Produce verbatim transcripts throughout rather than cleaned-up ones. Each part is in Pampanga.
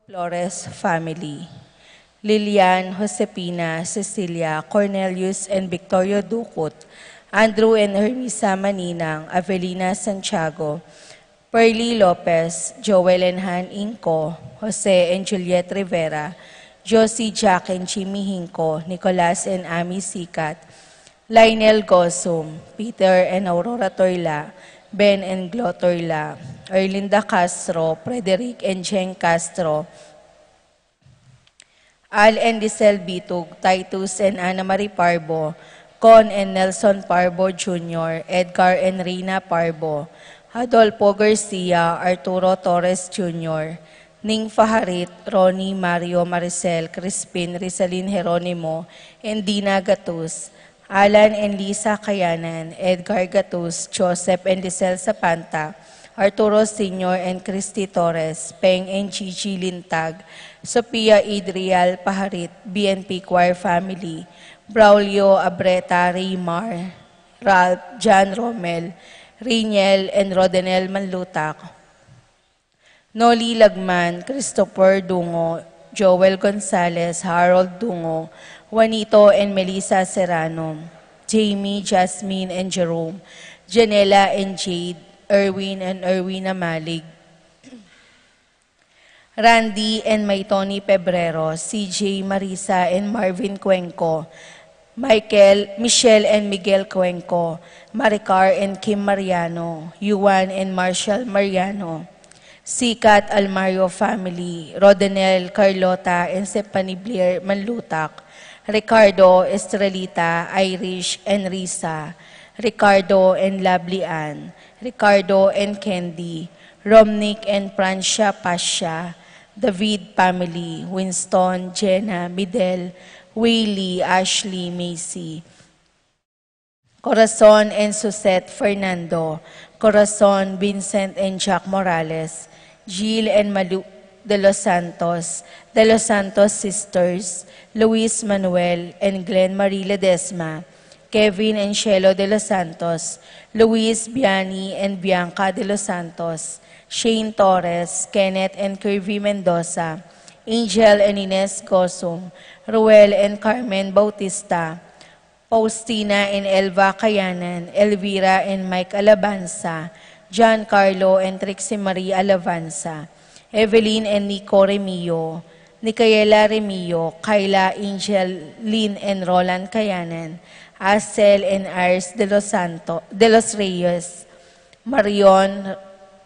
Flores family. Lilian, Josepina, Cecilia, Cornelius and Victorio Ducut, Andrew and Hermisa Maninang, Avelina Santiago, Pearly Lopez, Joel and Han Inco, Jose and Juliet Rivera, Josie, Jack and Jimmy Hinco, Nicolas and Ami Sicat, Lionel Gosum, Peter and Aurora Toila, Ben and Glo Toila, Erlinda Castro, Frederick and Jeng Castro, Al and Lisel Bitug, Titus and Ana Marie Parbo, Con and Nelson Parbo Junior, Edgar and Rina Parbo, Adolfo Garcia, Arturo Torres Junior, Ning Faharit, Ronnie, Mario, Maricel, Crispin, Rizalin Jeronimo, and Dina Gatus, Alan and Lisa Kayanan, Edgar Gatus, Joseph and Lisel Sapanta, Arturo Senior and Christy Torres, Peng and Gigi Lintag, Sophia Adrial Paharit, B N P Choir family, Braulio Abreta, Raymar, Ralph, John Romel, Riniel and Rodenel Manlutak, Noli Lagman, Christopher Dungo, Joel Gonzalez, Harold Dungo, Juanito and Melissa Serrano, Jamie, Jasmine and Jerome, Janela and Jade, Erwin and Erwin Amalig, Randy and May Tony Pebrero, C J, Marisa and Marvin Cuenco, Michael, Michelle and Miguel Cuenco, Maricar and Kim Mariano, Yuan and Marshall Mariano, Sikat Almario family, Rodenel, Carlota and Stephanie Blair Manlutak, Ricardo, Estrelita, Irish and Risa, Ricardo and Lovely Ann, Ricardo and Candy, Romnick and Francia Pasha, David family, Winston, Jenna, Midel, Willie, Ashley, Macy, Corazon and Suzette Fernando, Corazon, Vincent and Jack Morales, Jill and Malu de los Santos, De los Santos sisters, Luis Manuel and Glenn Marie Ledesma, Kevin and Shelo de los Santos, Luis, Biani and Bianca de los Santos, Shane Torres, Kenneth and Kirby Mendoza, Angel and Ines Gosum, Ruel and Carmen Bautista, Faustina and Elva Kayanan, Elvira and Mike Alabanza, John Carlo and Trixie Marie Alabanza, Evelyn and Nico Remio, Nicaela Remio, Kyla, Angel, Lynn and Roland Kayanan, Asel and Iris de los Santo, de los Reyes, Marion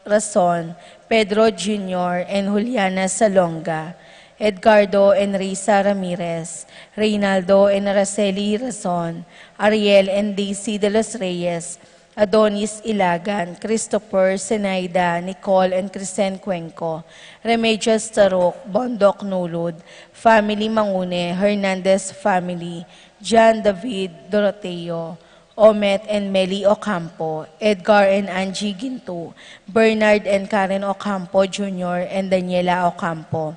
Rason, Pedro Junior and Juliana Salonga, Edgardo and Risa Ramirez, Reynaldo and Araceli Rason, Ariel and Daisy de los Reyes, Adonis Ilagan, Christopher, Zenaida, Nicole and Chrisen Cuenco, Remedios Taruk, Bondoc Nulud, family Mangune, Hernandez family, John David Doroteo, Omet and Meli Ocampo, Edgar and Angie Gintu, Bernard and Karen Ocampo Junior and Daniela Ocampo.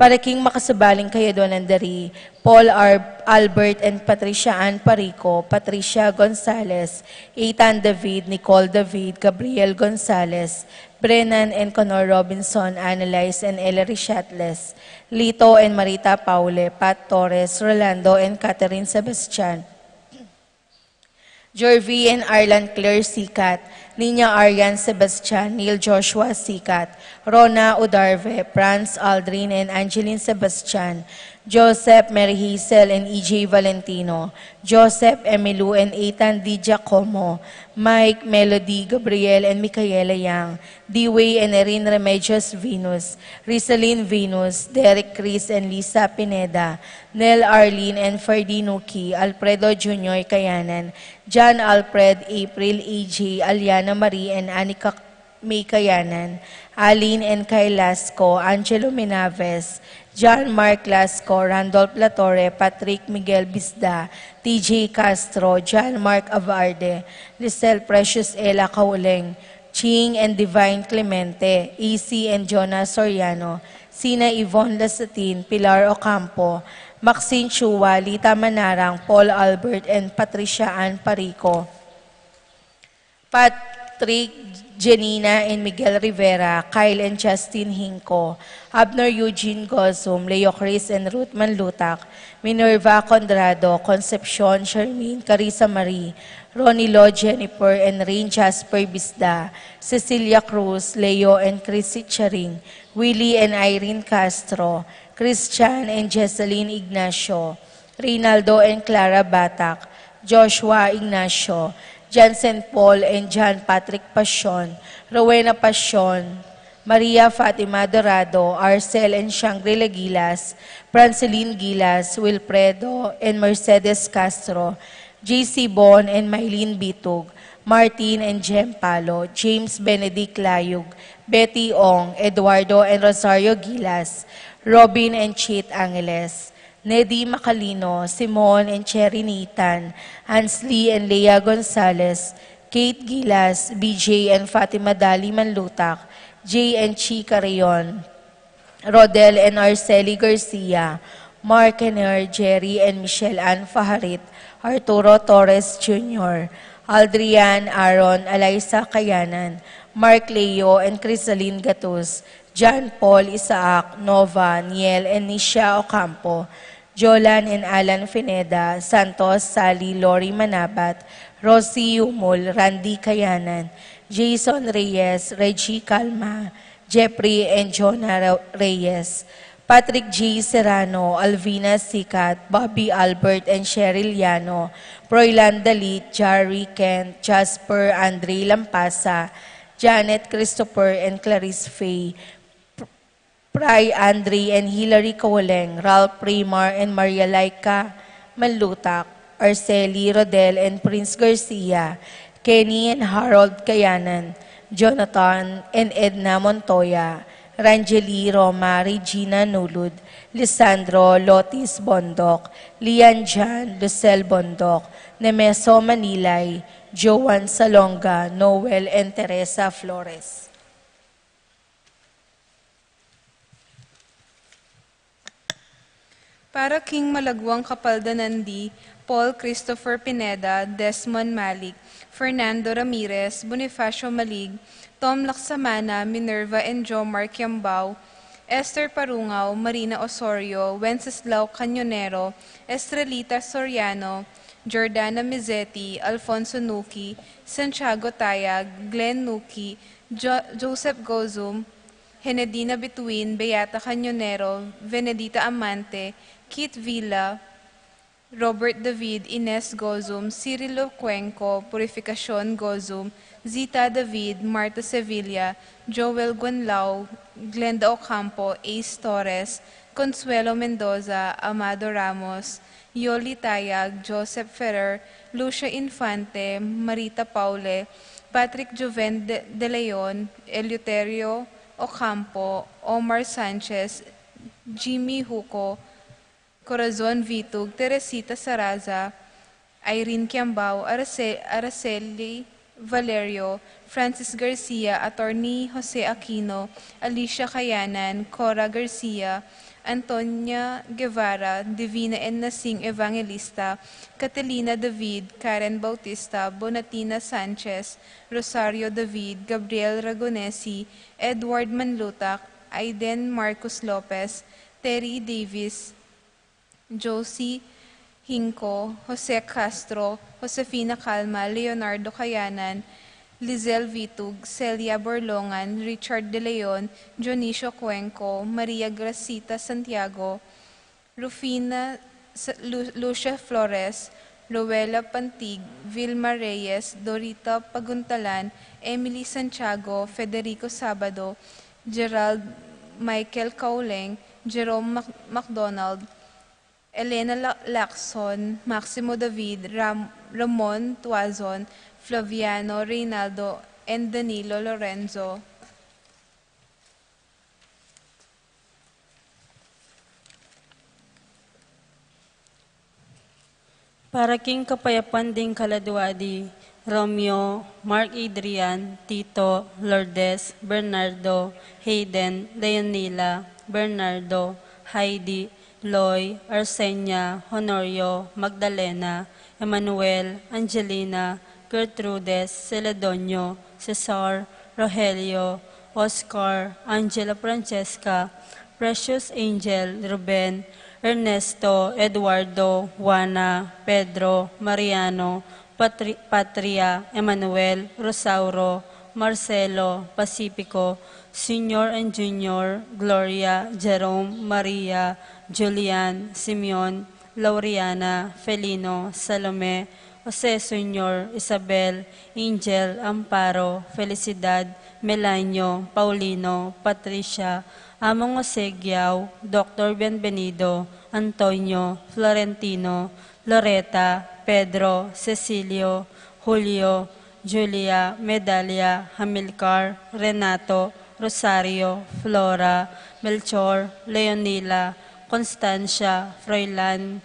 Para king makasubaling kayaduanan dari, Paul Ar-, Albert and Patricia Ann Parico, Patricia Gonzalez, Ethan David, Nicole David, Gabriel Gonzalez, Brennan and Connor Robinson, Annalise and Ellery Shatles, Lito and Marita Paule, Pat Torres, Rolando and Catherine Sebastian, Jorvi and Arlan Claire Sikat, Nina Arian Sebastian, Neil Joshua Sikat, Rona Udarve, Franz Aldrin and Angeline Sebastian, Joseph, Mary Hazel and E J Valentino, Joseph, Emilu and Ethan D Giacomo, Mike, Melody, Gabriel and Micaela Yang, Dewey and Erin Remedios Venus, Rizalin Venus, Derek, Chris and Lisa Pineda, Nel, Arlene and Ferdy Nuki, Alfredo Junior Kayanan, John Alfred, April, A J, Aliana Marie and Anika May Kayanan, Aline and Kyle Lasco, Angelo Menaves, John Mark Lasco, Randolph Latorre, Patrick Miguel Bisda, T J Castro, John Mark Avarde, Lisel Precious Ella Cauleng, Ching and Divine Clemente, E C and Jonas Soriano, Sina Yvonne Lasatin, Pilar Ocampo, Maxine Chua, Lita Manarang, Paul Albert, and Patricia Ann Parico. Patrick Janina and Miguel Rivera, Kyle and Justin Hinco, Abner Eugene Gozum, Leo Chris and Ruth Manlutak, Minerva Condrado, Concepcion Charmaine, Carissa Marie, Ronilo Jennifer and Rain Jasper Bisda, Cecilia Cruz, Leo and Chrissy Charing, Willie and Irene Castro, Christian and Jesseline Ignacio, Reynaldo and Clara Batak, Joshua Ignacio, Jansen Paul and John Patrick Pasion, Rowena Pasion, Maria Fatima Dorado, Arcel and Shangri-La Gilas, Franceline Gilas, Wilfredo and Mercedes Castro, J C Bon and Mylene Bitug, Martin and Jem Palo, James Benedict Layug, Betty Ong, Eduardo and Rosario Gilas, Robin and Chit Angeles, Nedi Macalino, Simon and Cherry Nathan, Ansley and Lea Gonzalez, Kate Gilas, B J and Fatima Dali Manlutak, Jay and Chi Carrion, Rodel and Arceli Garcia, Mark and Her, Jerry and Michelle Ann Fajarit, Arturo Torres Junior, Aldrian Aaron, Eliza Kayanan, Mark Leo and Crisaline Gatus, John Paul Isaac, Nova, Niel and Nisha Ocampo, Jolan and Alan Fineda, Santos, Sally, Lori Manabat, Rosie Yumul, Randy Kayanan, Jason Reyes, Reggie Calma, Jeffrey and Jonah Re-, Reyes, Patrick G Serrano, Alvina Sicat, Bobby Albert and Cheryl Llano, Froilan Dalit, Jari Kent, Jasper Andre Lampasa, Janet Christopher and Clarice Faye, Pray Andre and Hilary Kawaleng, Ralph Primar and Maria Laika Manlutak, Arceli, Rodel and Prince Garcia, Kenny and Harold Kayanan, Jonathan and Edna Montoya, Rangeli, Roma, Regina Nulud, Lisandro, Lotis Bondoc, Lian Jan, Lucel Bondoc, Nemeso Manilay, Joan Salonga, Noel and Teresa Flores. Para king malagwang kapaldanan di, Paul Christopher Pineda, Desmond Malik, Fernando Ramirez, Bonifacio Malig, Tom Laksamana, Minerva and Jomar Kiambao, Esther Parungao, Marina Osorio, Wenceslao Cañonero, Estrelita Soriano, Jordana Mizetti, Alfonso Nuki, Santiago Tayag, Glenn Nuki, Jo-, Joseph Gozum, Henedina Bituin, Beata Cañonero, Venedita Amante, Keith Villa, Robert David, Ines Gozum, Cirilo Cuenco, Purificacion Gozum, Zita David, Marta Sevilla, Joel Guanlao, Glenda Ocampo, Ace Torres, Consuelo Mendoza, Amado Ramos, Yoli Tayag, Joseph Ferrer, Lucia Infante, Marita Paule, Patrick Joven de, de Leon, Eleuterio Ocampo, Omar Sanchez, Jimmy Huco, Corazon Vitug, Teresita Saraza, Irene Kiambao, Araceli, Araceli Valerio, Francis Garcia, Attorney Jose Aquino, Alicia Kayanan, Cora Garcia, Antonia Guevara, Divina and Nasing Evangelista, Catalina David, Karen Bautista, Bonatina Sanchez, Rosario David, Gabriel Ragonesi, Edward Manlutak, Aiden Marcos Lopez, Terry Davis, Josie Hinco, Jose Castro, Josefina Calma, Leonardo Kayanan, Lizelle Vitug, Celia Borlongan, Richard De Leon, Dionisio Cuenco, Maria Gracita Santiago, Rufina Sa-, Lu-, Lucia Flores, Rowella Pantig, Vilma Reyes, Dorita Paguntalan, Emily Santiago, Federico Sabado, Gerald Michael Kauleng, Jerome Mac-, MacDonald, Elena La-, Lacson, Maximo David, Ram-, Ramon Tuazon, Flaviano Reynaldo, and Danilo Lorenzo. Para king kapayapan ding kaladua di, Romeo, Mark Adrian, Tito, Lourdes, Bernardo, Hayden, Leonila, Bernardo, Heidi, Loy, Arsenia, Honorio, Magdalena, Emmanuel, Angelina, Gertrudes, Celedonio, Cesar, Rogelio, Oscar, Angela Francesca, Precious Angel, Ruben, Ernesto, Eduardo, Juana, Pedro, Mariano, Patri-, Patria, Emmanuel, Rosauro, Marcelo, Pacifico, Senior and Junior, Gloria, Jerome, Maria, Julian, Simeon, Lauriana, Felino, Salome, Jose Senior, Isabel, Angel, Amparo, Felicidad, Melanio, Paulino, Patricia, Among Jose Giao, Doctor Bienvenido, Antonio, Florentino, Loreta, Pedro, Cecilio, Julio, Julia, Medalia, Hamilcar, Renato, Rosario, Flora, Melchor, Leonila, Constancia, Froilan,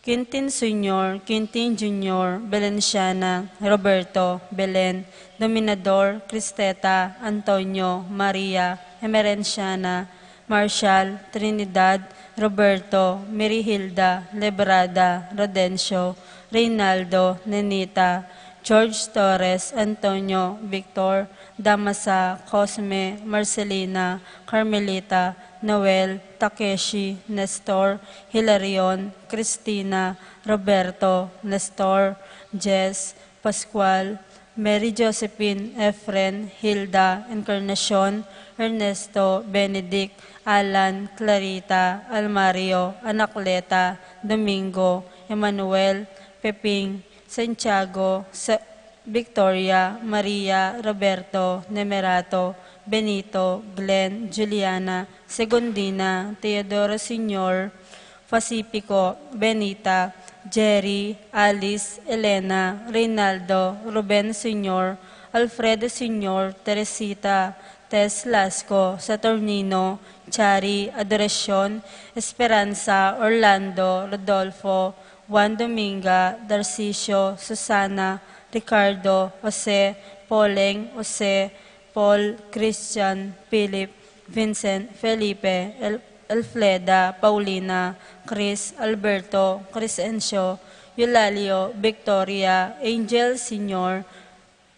Quintin Senior, Quintin Junior, Belenciana, Roberto, Belen, Dominador, Cristeta, Antonio, Maria, Emerenciana, Marshall, Trinidad, Roberto, Mirihilda, Lebrada, Rodencio, Reynaldo, Nenita, George Torres, Antonio, Victor, Damasa, Cosme, Marcelina, Carmelita, Noel, Takeshi, Nestor, Hilarion, Cristina, Roberto, Nestor, Jess, Pascual, Mary Josephine, Efren, Hilda, Encarnacion, Ernesto, Benedict, Alan, Clarita, Almario, Anacleta, Domingo, Emmanuel, Peping, Santiago, Sa-, Victoria, Maria, Roberto, Nemerato, Benito, Glenn, Juliana, Segundina, Teodoro Senior, Pacifico, Benita, Jerry, Alice, Elena, Reynaldo, Ruben Senior, Alfredo Senior, Teresita, Tess Lasco, Saturnino, Chari, Adoracion, Esperanza, Orlando, Rodolfo, Juan Dominga, Darcisio, Susana, Ricardo, Jose, Poleng, Jose, Paul, Christian, Philip, Vincent, Felipe, El-, Elfleda, Paulina, Chris, Alberto, Crescencio, Eulalio, Victoria, Angel Senior,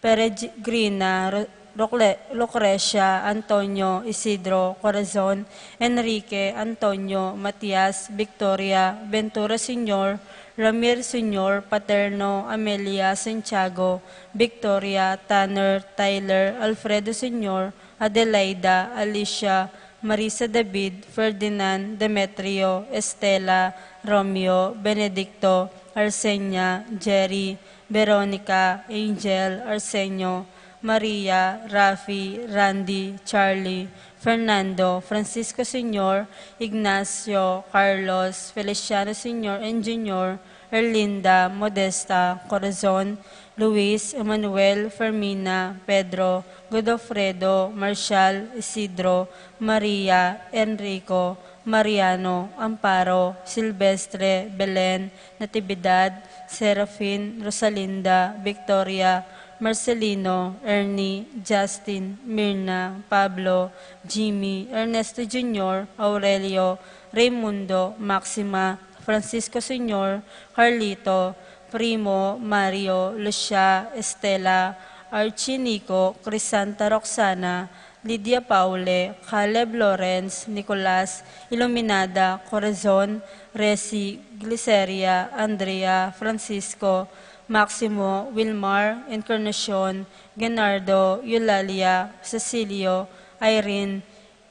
Peregrina, Ro-, Rocle-, Lucrecia, Antonio, Isidro, Corazon, Enrique, Antonio, Matias, Victoria, Ventura Senior, Ramir Senior, Paterno, Amelia, Santiago, Victoria, Tanner, Tyler, Alfredo Senior, Adelaida, Alicia, Marisa David, Ferdinand, Demetrio, Estela, Romeo, Benedicto, Arsenia, Jerry, Veronica, Angel, Arsenio, Maria, Rafi, Randy, Charlie, Fernando, Francisco Senior, Ignacio, Carlos, Feliciano Senior and Junior, Erlinda, Modesta, Corazon, Luis, Emmanuel, Fermina, Pedro, Godofredo, Marshall, Isidro, Maria, Enrico, Mariano, Amparo, Silvestre, Belen, Natividad, Serafin, Rosalinda, Victoria, Marcelino, Ernie, Justin, Mirna, Pablo, Jimmy, Ernesto Junior, Aurelio, Raimundo, Maxima, Francisco Senior, Carlito, Primo, Mario, Lucia, Estela, Archie, Nico, Crisanta, Roxana, Lydia, Paule, Caleb, Lawrence, Nicolas, Iluminada, Corazon, Resi, Gliceria, Andrea, Francisco, Maximo, Wilmar, Encarnacion, Genardo, Eulalia, Cecilio, Irene,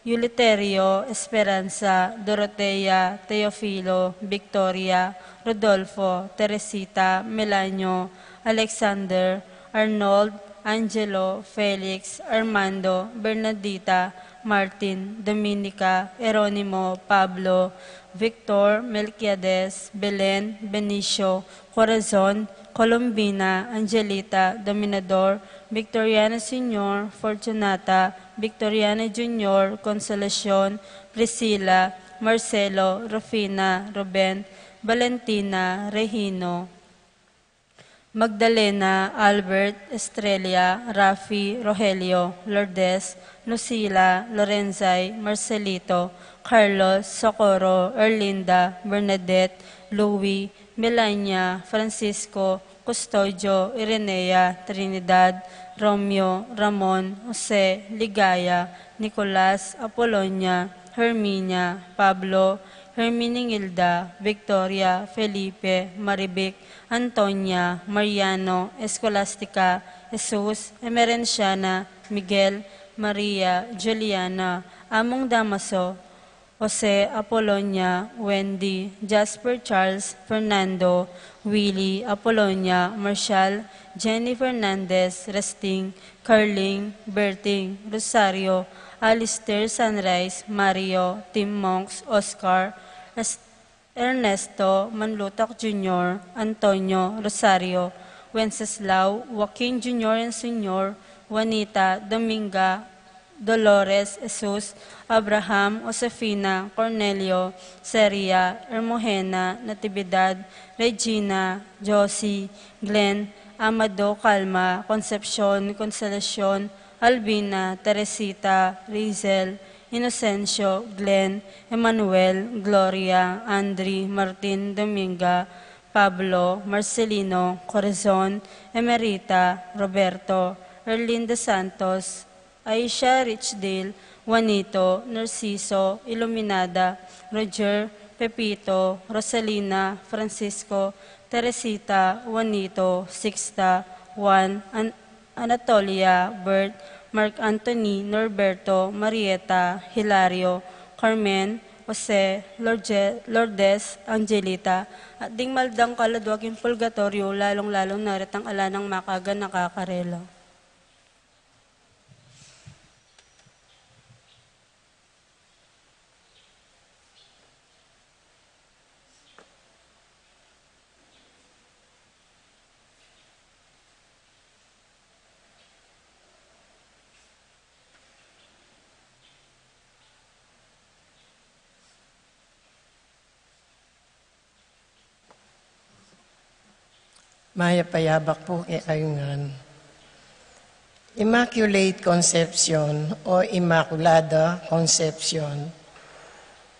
Eleuterio, Esperanza, Dorotea, Teofilo, Victoria, Rodolfo, Teresita, Melanio, Alexander, Arnold, Angelo, Felix, Armando, Bernadita, Martin, Dominica, Jeronimo, Pablo, Victor, Melquiades, Belen, Benicio, Corazon, Colombina, Angelita, Dominador, Victoriano Senior, Fortunata, Victoriano Junior, Consolacion, Priscila, Marcelo, Rufina, Ruben, Valentina, Regino, Magdalena, Albert, Estrella, Rafi, Rogelio, Lourdes, Lucila, Lorenzay, Marcelito, Carlos, Socorro, Erlinda, Bernadette, Louis, Melania, Francisco, Custodio, Irenea, Trinidad, Romeo, Ramon, Jose, Ligaya, Nicolas, Apolonia, Herminia, Pablo, Herminingilda, Victoria, Felipe, Marivic, Antonia, Mariano, Escolastica, Jesus, Emerenciana, Miguel, Maria, Juliana, Among Damaso, Jose, Apolonia, Wendy, Jasper, Charles, Fernando, Willie, Apolonia, Marshall, Jenny Fernandez, Resting, Carling, Berting, Rosario, Alistair, Sunrise, Mario, Tim, Monks, Oscar, Res-, Ernesto, Manlutak Junior, Antonio, Rosario, Wenceslao, Joaquin Junior and Senior, Juanita, Dominga, Dolores, Jesus, Abraham, Josefina, Cornelio, Seria, Hermogena, Natividad, Regina, Josie, Glenn, Amado, Calma, Concepcion, Consolacion, Albina, Teresita, Rizel, Inocencio, Glenn, Emmanuel, Gloria, Andri, Martin, Dominga, Pablo, Marcelino, Corazon, Emerita, Roberto, Erlinda Santos, Aisha, Richdale, Juanito, Narciso, Iluminada, Roger, Pepito, Rosalina, Francisco, Teresita, Juanito, Sixta, Juan, An-, Anatolia, Bert, Mark Anthony, Norberto, Marieta, Hilario, Carmen, Jose, Lorde-, Lourdes, Angelita, at ding maldangkal a duaking purgatoryo, lalong-lalo na retang ala nang makaganaka karela. Mayap a yabak pu kekayu ngan. Immaculate Concepcion o Inmaculada Concepcion.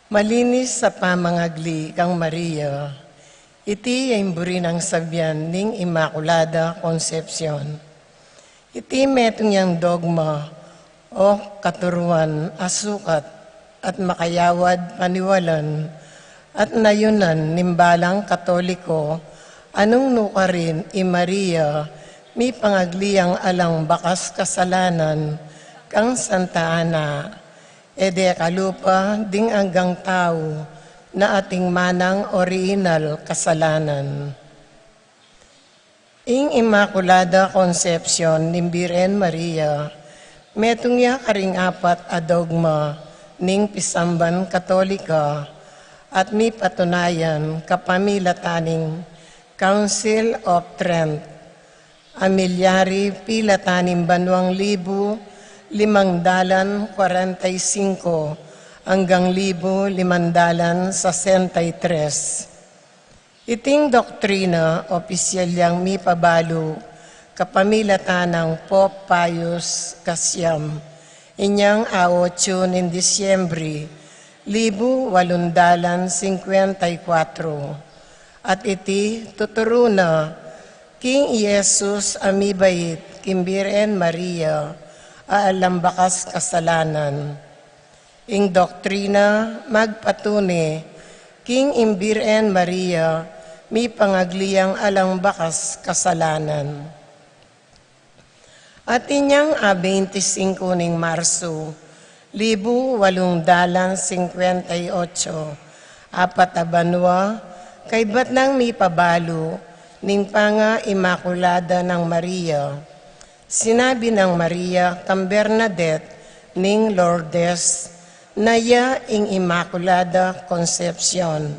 Malinis a pamangagli kang Maria, iti ya ing buri nang sabian ning Inmaculada Concepcion. Iti metung yang dogma o katuruan a sukat at makayawad paniwalan at nayunan ning balang Katoliko a nung nukarin i Maria mipangagli yang alang bakas kasalanan kang Santa Ana, e de kalupa ding anggang tau na ating manang orihinal kasalanan. Ing Inmaculada Concepcion ning Birhen Maria, metung ya karing apat a dogma ning pisamban Katolika at mipatunayan kapamilatan ning Council of Trent, a milyari pilatan ning banuang libu limang dalan kwarenta y singko anggang libu limang dalan sesenta y tres. Iting doktrina opisyal yang mipabalu kapamilatan nang Pope Pius Kasiam, inyang a otsu ning Disyembre, libu walung dalan singkwenta y kwatro. At iti tuturu na king i Jesus a mibait king Birhen Maria a alang bakas kasalanan. Ing doktrina magpatune king ing Birhen Maria mipangagli yang alang bakas kasalanan. At inyang a beinti singko ning Marso, libu walung dalan singkwenta y otso, apat a banua kaybat nang mipabalu ning panga-Imakulada nang Maria. Sinabi nang Maria kang Bernadette ning Lourdes na ya ing Inmaculada Concepcion.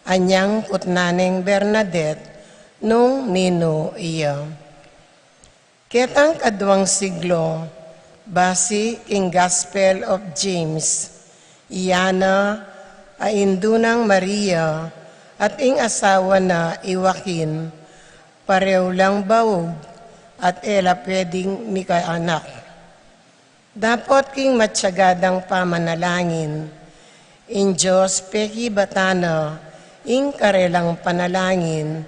Anyang kutnan neng Bernadette nung ninu iya. Ketang kaduang siglo, basi king Gospel of James, i Ana a indu nang Maria at ing asawa na i Joaquin, pareu lang baug at e la pweding mikaanak. Dapot king matiaga dang pamanalangin, ing Dios pekibatan na ing karelang panalangin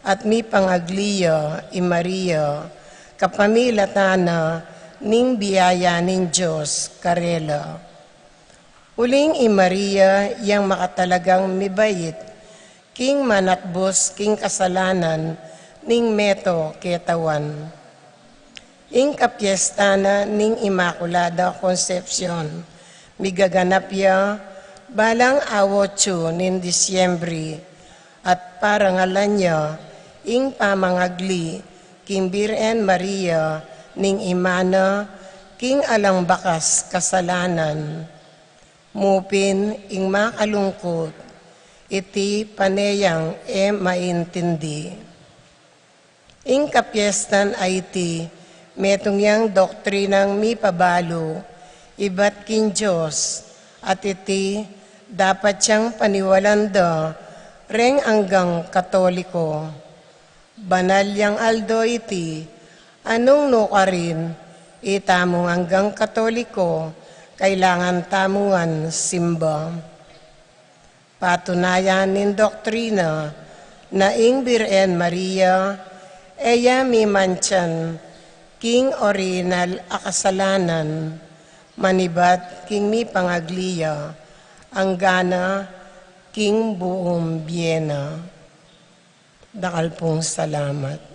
at mipangagli ya i Maria kapamilatan na ning biyaya ning Dios karela. Uling i Maria yang makatalagang mibait king manatbus king kasalanan ning meto ketawan. Ing kapiesta na ning Inmaculada Concepcion, migaganap ya balang awotsu ning Disyembre, at parangalan ya ing pamangagli king Birhen Maria ning Ima na king alang bakas kasalanan. Mupin ing makalungkut, iti pane yang e maintindi. Ing kapiestan a iti, metung yang doktrinang mipabalu ibat king Dios, at iti dapat yang paniwalan da reng anggang Katoliko. Banal yang aldo iti, a nung nukarin, itamung anggang Katoliko, kailangan tamu ngan simba. Patunayan ning doktrina na ing Birhen Maria e ya mimantsan king orihinal a kasalanan, manibat king mipangagli ya, anggana king buung bie na. Dakal pung salamat.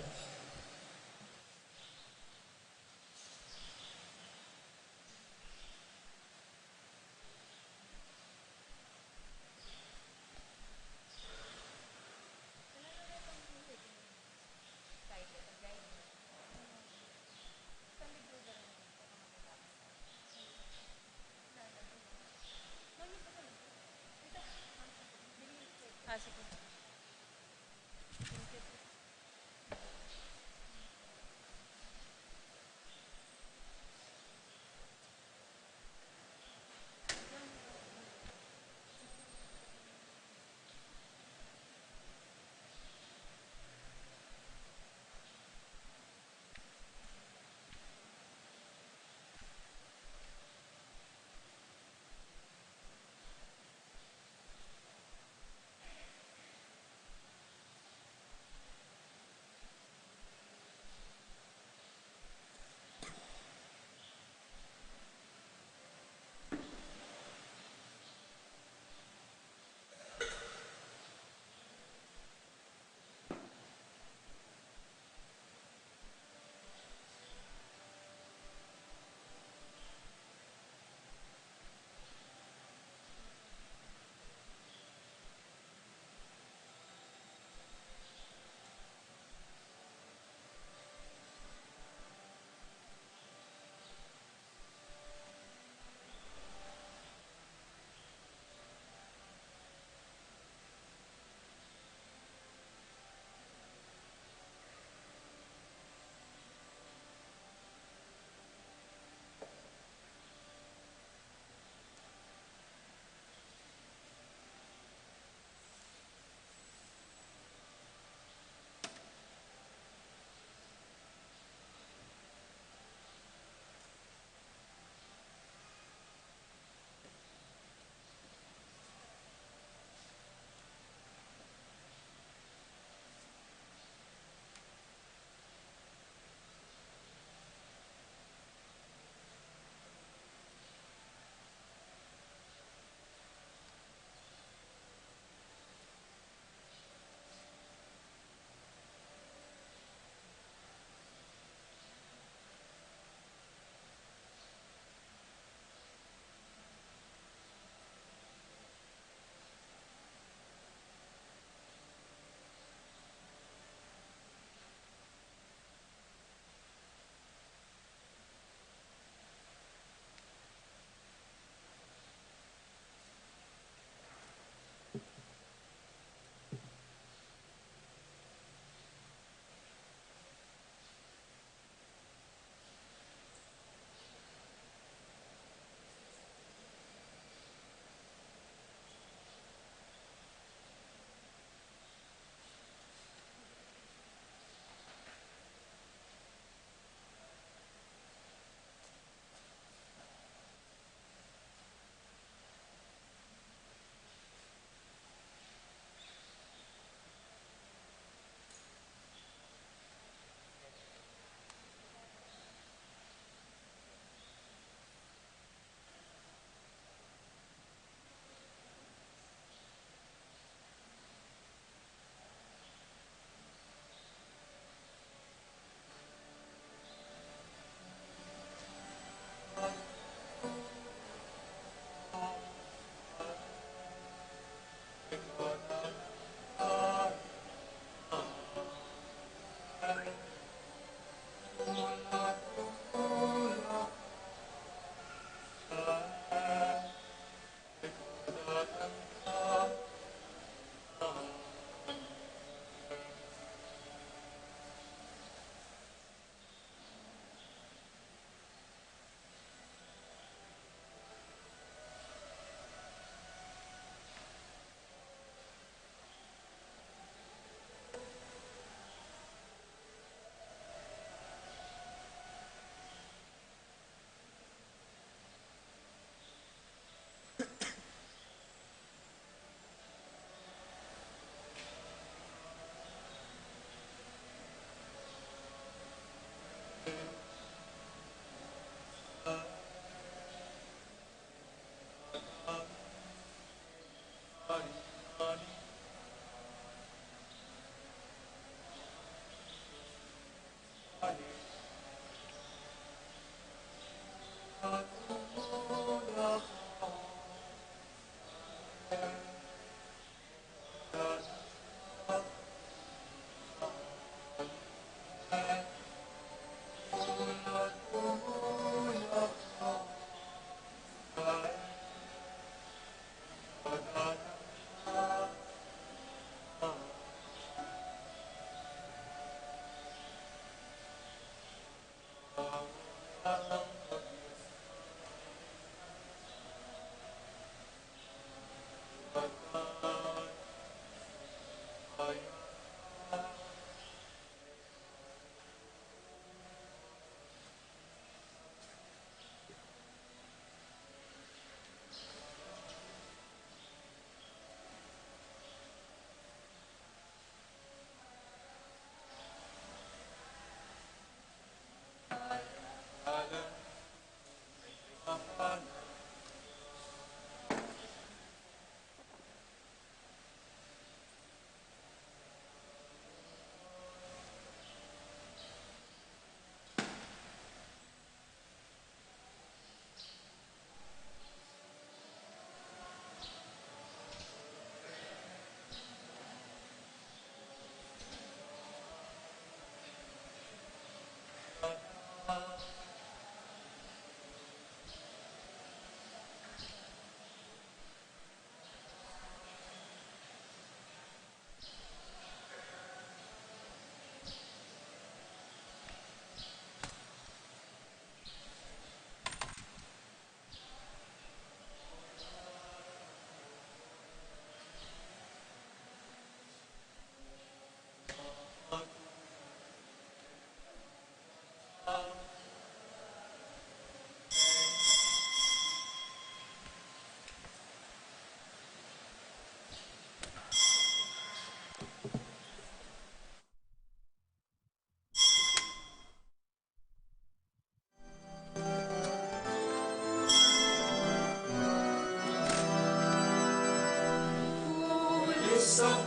Ulisak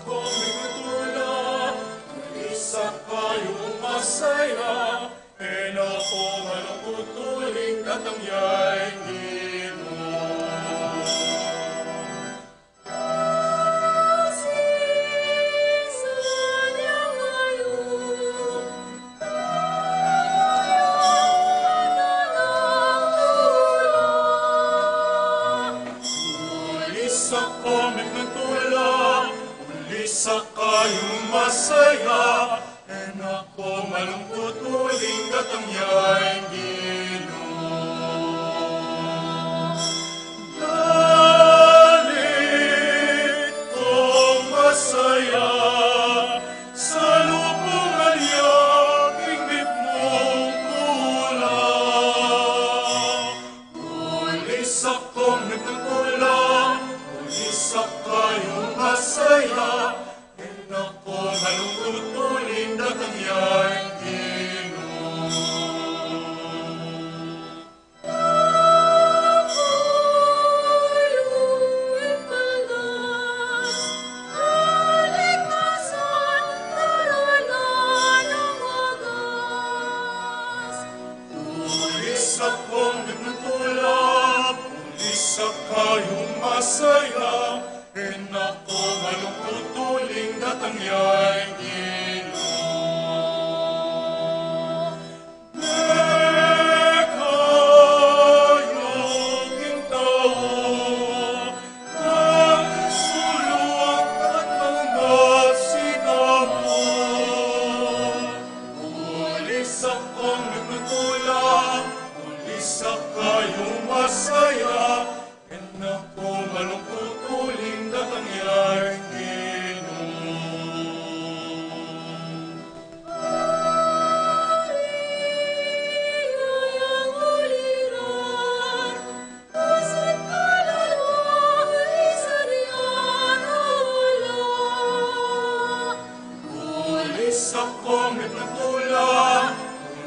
kong mitula, ulisak kayung masaya, e na ku malungkut uling datang ya ing Ginu. Ulisak kong mitula, ulisak kayung masaya, e na ku malungkut uling datang ya ing Ginu. Dalit kong masaya, salubungan ya king mitmung tula. Ulisak kong mitula, ulisak kayung masaya, e na ku malungkut uling datang ya ing Ginu. Ulisak kong mitula, ulisak kayung masaya, e na ku malungkut uling datang ya ing Ginu. Mekayung tau, magsulung at magmasi tamu. Ulisak kong mitula, ulisak kayung masaya, e na ku malungkut uling datang ya ing Ginu. Ulisak kong mitula,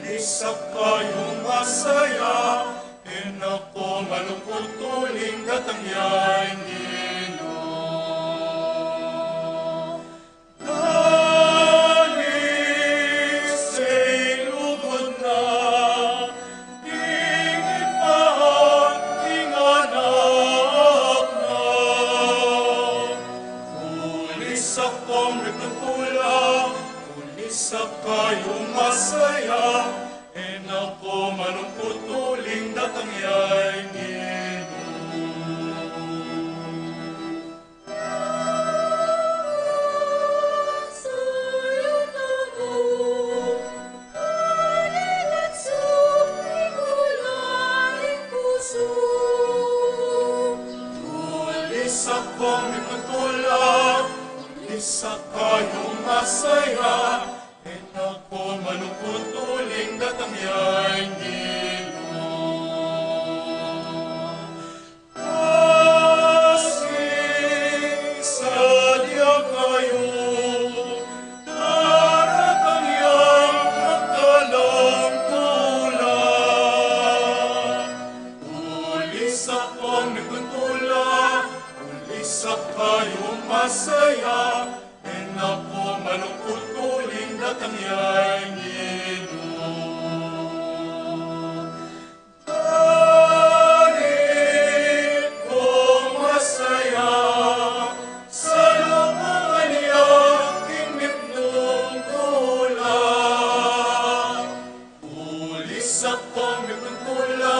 ulisak kayung masaya, e na ku malungkut uling datang ya ing Ginu. Dalit sa lugud na, ing Ibpa at ing Anak na. Ulisak kong mitula, ulisak kayung masaya, e na ku malungkut uling datang ya ing Ginu. Ulisak kong mitula, ulisak kayung masaya, e na ku malungkut uling datang ya ing Ginu. Kasi sadya kayu, daratang yang magdalang tula. Ulisak kong mitula, ulisak kayung masaya, e na ku malungkut uling datang ya ing Ginu. Dalit kong masaya, salubungan ya king mitmung tula. Ulisak kong mitula,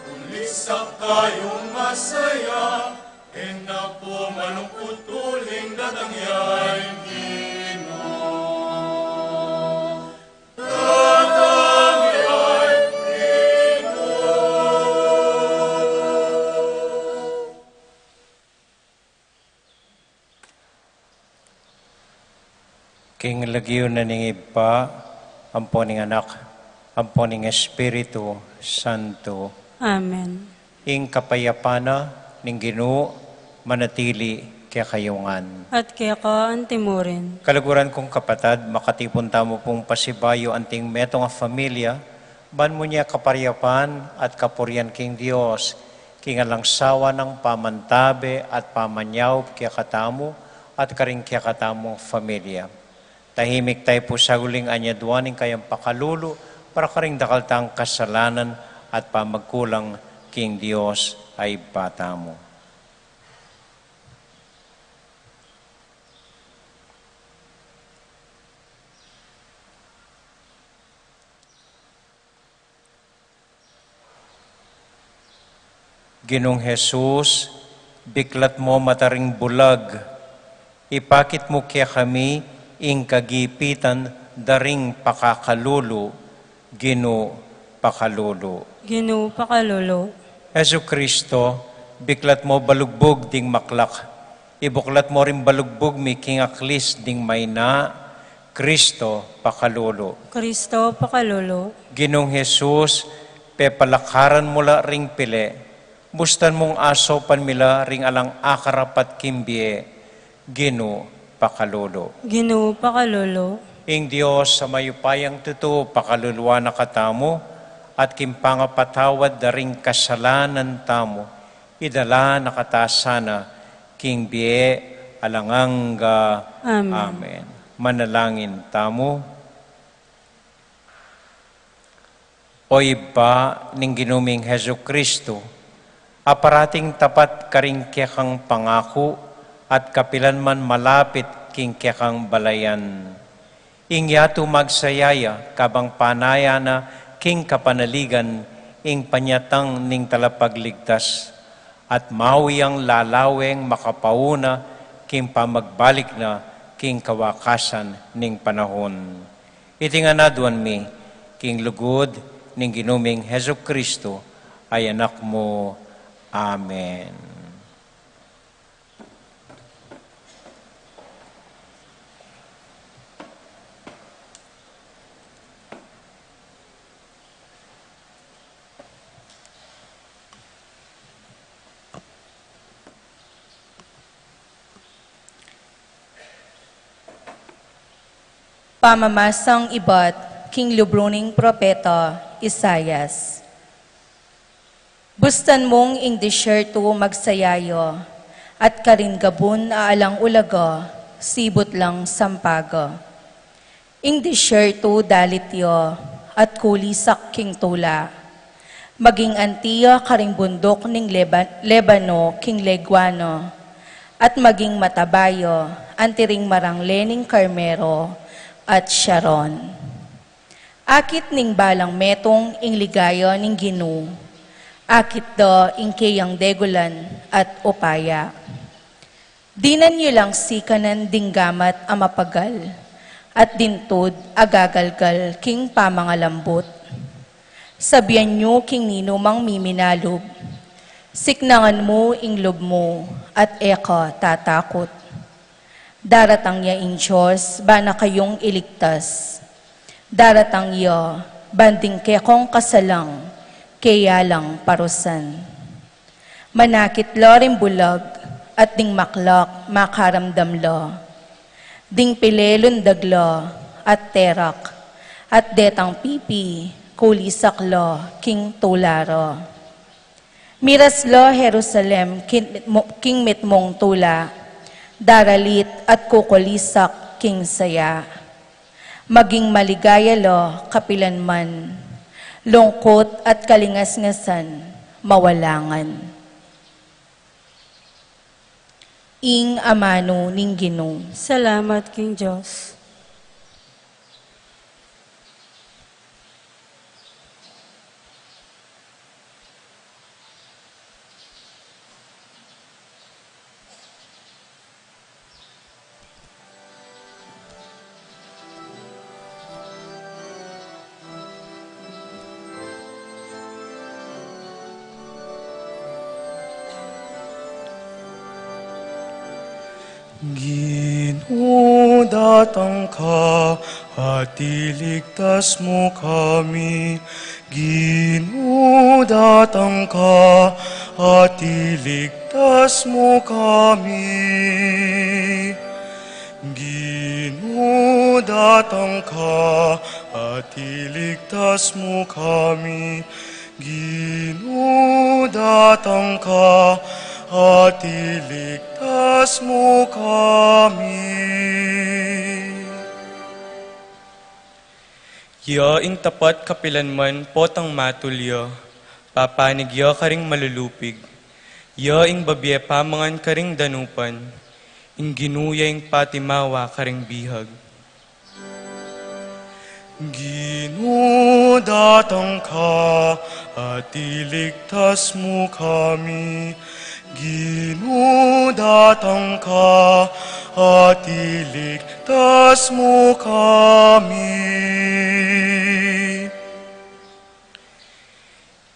ulisak kayung masaya, e na ku malungkut uling datang ya ing Ginu. Datang ya ing Ginu. King lagyu na ning Ibpa, ampo ning Anak, ampo ning Espiritu Santo. Amen. Ing kapayapan na ning Ginu manatili kekayu ngan. At keka antimurin. Kaluguran kung kapatad, makatipun tamu pung pasibayu anting metung a familia, ban munya kapayapan at kapurian king Dios, king alang sawa nang pamantabe at pamanyaup kekatamu at karing kekatamung familia. Tahimik tamu pu saglit, anyaduan ing kayang pakalulu para karing dakal tang kasalanan at pamagkulang king Dios a Ibpa tamu. Ginung Jesus, biklat mu mata ring bulag, ipakit mu kekami ing kagipitan da ring pakakalulu, Ginu pakalulu. Ginu pakalulu. Jesucristo, biklat mu balugbug ding maklak, ibuklat mu ring balugbug mi king aklis ding maina, Cristo pakalulu. Cristo pakalulu. Ginung Jesus, pepalakaran mu la ring pili, bustan mung asopan mi la ring alang akarapat king bie, Ginu pakalulu. Ginu pakalulu. Ing Dios a mayupayang tutu pakaluluan na katamu, at king pangapatawad da ring kasalanan tamu, idala na kata sana king bie alang angga. Amen. Amen. Manalangin tamu. O Ibpa ning Ginu ming Jesucristo, a parating tapat karing kekang pangaku at kapilan man malapit king kekang balayan. Ing yatu magsaya ya kabang panayan na king kapanaligan ing panyatang ning Talapagligtas, at mawi yang lalaweng makapauna king pamagbalik na king kawakasan ning panahun. Iti ngan aduan mi king lugud ning Ginu ming Jesucristo a Anak mu. Amen. Pamamasang ibat king libru ning propeta Isaias. Bustan mung ing disyertu magsaya ya, at karin gabun a alang ulaga, sibut lang sampaga. Ing disyertu dalit ya, at kulisak king tula. Maging anti ya karing bunduk ning Leba-, Lebano king legua na, at maging mataba ya anti ring marangle ning Karmelo at Sharon. Akit ning balang metung ing ligaya ning Ginu, akit da ing keyang degulan at upaya. Dinan yu lang sikanan ding gamat a mapagal, at dintud a gagalgal king pamangalambut. Sabian yu king ninumang miminalub, siknangan mu ing lub mu, at e ka tatakut. Daratang ya ing Dios, ban na kayung iligtas. Daratang ya, ban ding kekong kasalang, keya lang parusan. Manakit la ring bulag, at ding maklak makaramdam la. Ding pili lundag la, at terak, at detang pipi, kulisak la king tula ra. Miras la Jerusalem king mitmu-, king mitmung tula, daralit at kukulisak king saya. Maging maligaya la kapilan man, lungkut at kalingasngasan mawala ngan. Ing amanu ning Ginu. Salamat king Dios. Ginu, datang ka at iligtas mu kami. Ginu, datang ka at iligtas mu kami. Ginu, datang ka at iligtas mu kami. Ginu, datang ka at iligtas mu kami. Ya ing tapat kapilanman potang matul ya, papanig ya karing malulupig. Ya ing babie pamangan karing danupan, ing Ginu ya ing patimawa karing bihag. Ginu, datang ka at iligtas mu kami. Ginu, datang ka at iligtas mu kami.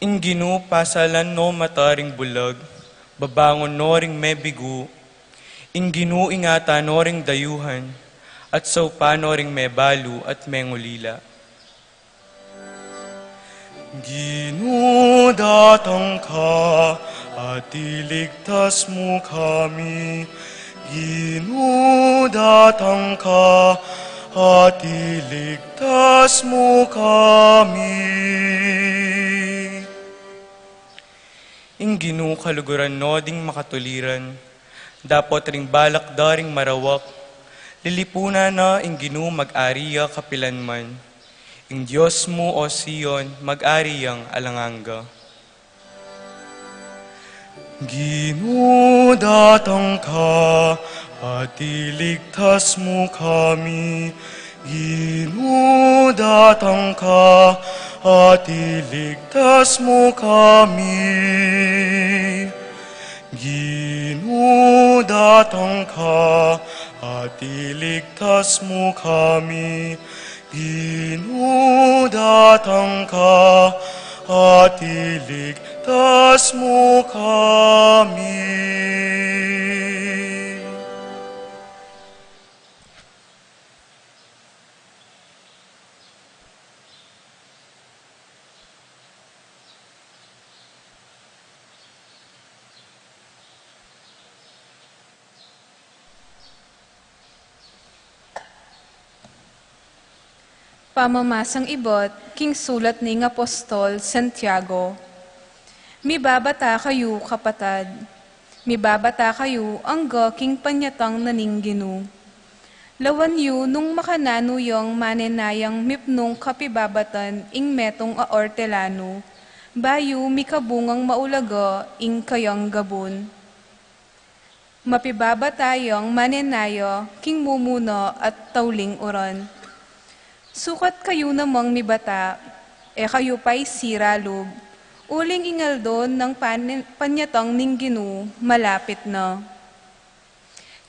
Ing Ginu pasalan no mata ring bulag, babangun no ring mebigu. Ing Ginu ingatan no ring dayuhan, at saupan no ring mebalu at mengulila. Ginu, datang ka at iligtas mu kami. Ginu, datang ka at iligtas mu kami. Ing Ginu kaluguran no ding makatuliran, dapot ring balak da ring marawak. Lilipunan na ing Ginu, mag-ari ya kapilanman. Ing Dios mu, o Sion, mag-ari yang alang angga. Ginu, datang ka at iligtas mu kami. Ginu, datang ka at iligtas mu kami. Ginu, datang ka at iligtas mu kami. Ginu, datang ka at iligtas mu kami. Pamamasang ibat king sulat ning Apostol Santiago. Mibabata kayu, kapatad, mibabata kayu angga king panyatang na ning Ginu. Lawan yu nung makananu yang manenayang mipnung kapibabatan ing metung a ortelanu, bayu mikabungang maulaga ing kayang gabun. Mapibabata yang manenaya king mumuna at tauling uran. Sukat kayu namang mibata, e kayu pay siralub, uling ing aldo nang panen-, panyatang ning Ginu malapit na.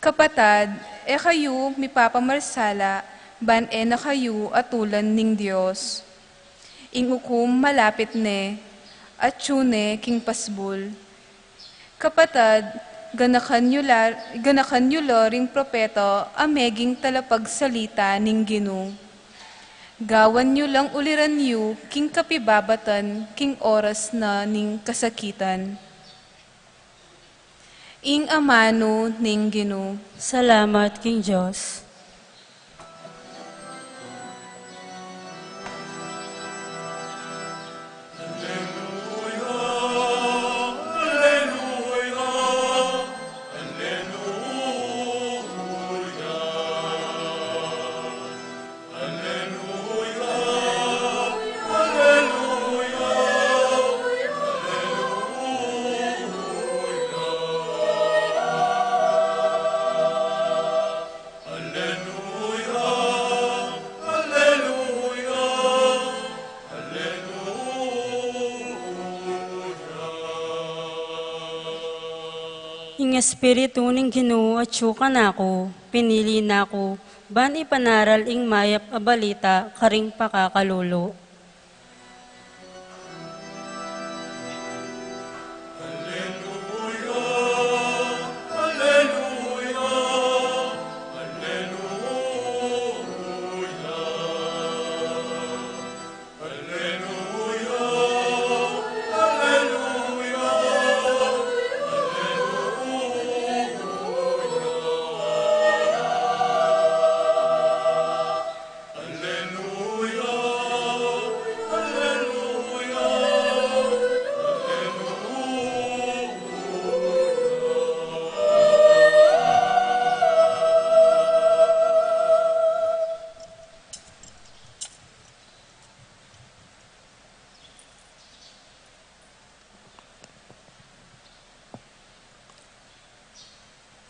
Kapatad, e kayu mipapamarsala ban e na kayu atulan ning Dios. Ing ukum malapit ne, atyu ne king pasbul. Kapatad, ganakan yu la, ganakan yu la ring propeta a meging talapagsalita ning Ginu. Gawan yu lang uliran yu king kapibabatan king oras na ning kasakitan. Ing amanu ning Ginu. Salamat king Dios. Ing Espiritu ning Ginu atyu kanaku, pinili na ku ban ipanaral ing mayap a balita karing pakakalulu.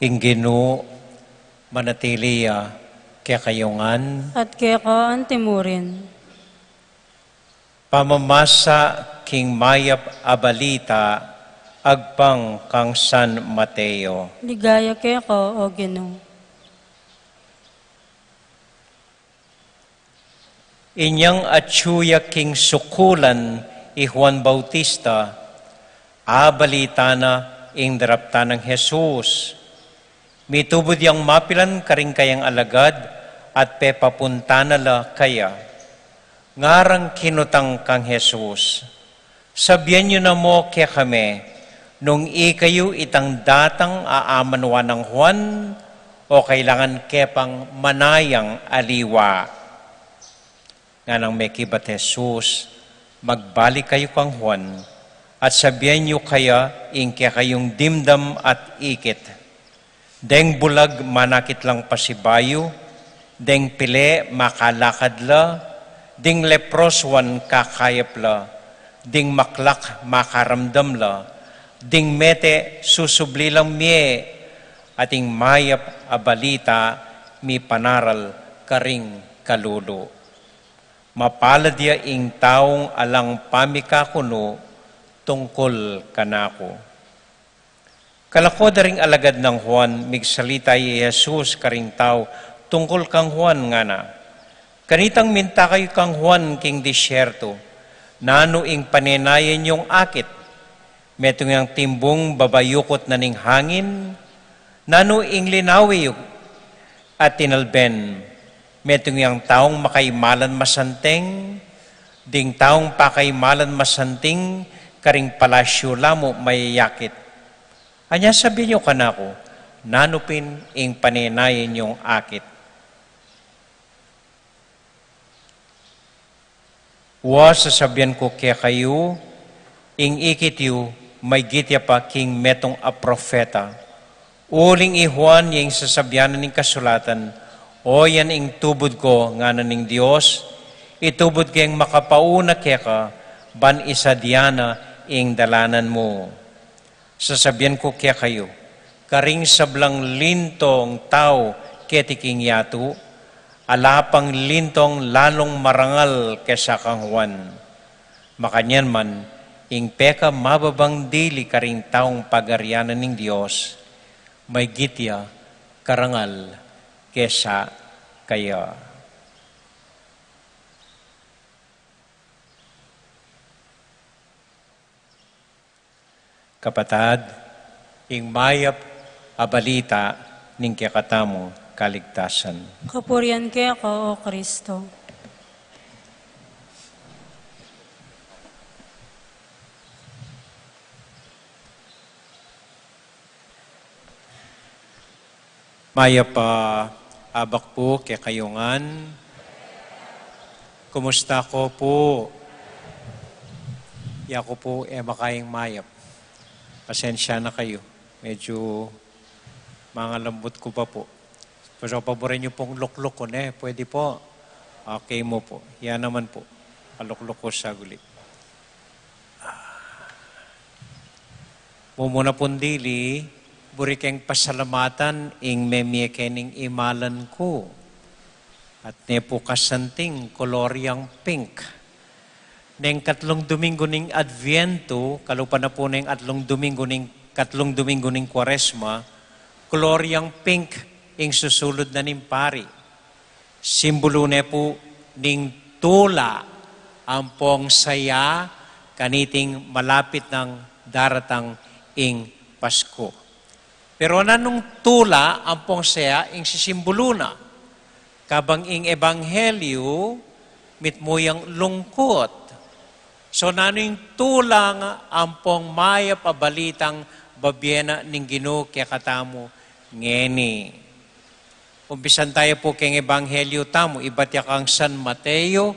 Ing Ginu manatili ya kekayu ngan. At keka antimurin. Pamamasa king mayap a balita agpang kang San Mateo. Ligaya keka, O Ginu. Inyang atyu ya king sukulan i Juan Bautista, abalita na ing daraptan nang Jesus. Mitubud yang mapilan karing kayang alagad at pepapunta na la kaya. Ngarang kinutang kang Jesus, "Sabian yu na mu kekami, nung ikayu itang datang a amanwa nang Juan, o kailangan ke pang manayang aliwa?" Nganang mekibat Jesus, "Magbalik kayu kang Juan, at sabian yu kaya ing kekayung dimdam at ikit. Deng bulag manakit lang pasibayu, deng pile makalakad la, ding leprosuan kakayap la, ding maklak makaramdam la, ding mete susubli lang mie, at ing mayap a balita mipanaral karing kalulu. Mapalad ya ing taung alang pamikakunu tungkul kanaku." Kalako da ring alagad nang Juan, migsalita i Jesus karing tau tungkul kang Juan, ngana, "Kanitang minta kayu kang Juan king disyertu, 'Nanu ing panenayan yung akit? Metung yang timbung babayukut na ning hangin? Nanu ing linawi yu at tinalben? Metung yang taung makaimalan masanting, ding taung pakaimalan masanting karing palasyu la mu mayayakit?' Anya sabian yu kanaku, 'Nanu pin ing panenayan yung akit?' Wa, sasabian ku kekayu, ing ikit yu maygit ya pa king metung a propeta. Uling i Juan ya ing sasabian na ning kasulatan, 'O yan ing tubud ku,' ngana ning Dios, 'itubud keng makapauna keka, ban isadia na ing dalanan mu.' Sasabian ku kekayu, karing sablang lintong tau keti king yatu, ala pang lintong lalung marangal kesa kang Juan. Makanyan man, ing pekamababang dili karing taung pagarian ning Dios, maygit ya karangal kesa kaya." Kapatad, ing mayap a balita ning kekatamung kaligtasan. Kapurian keka, O Kristo. Mayap a abak pu kekayu ngan. Kumusta ko pu? Yaku pu e makaing mayap. Pasensya na kayu. Medyu mangalambut ku pa pu. Pero paburen yu pung lukluk ku ne, pwede pu? Okay mu pu. Yan naman pu. Palukluk ku saguli. Mumuna pung dili, buri keng pasalamatan ing memie ke ning imalan ku. At ne pu kasanting, kolor yang pink. Neng katlung Domingo ning Adviento, kalupa na pu neng atlung Domingo ning, katlung Domingo ning Kuaresma, kolor yang pink ing susulud na ning pari. Simbulu ne pu ning tula ampong saya kaniting malapit nang daratang ing Pasko. Pero nanung tula ampong saya ing sisimbulu na? Kabang ing ebanghelyu mitmu yang lungkut. So nanu ing tula ampong mayap a balitang babie na ning Ginu kekatamu ngeni? Umpisan tamu pu keng ebanghelyu tamu, ibat ya kang San Mateo,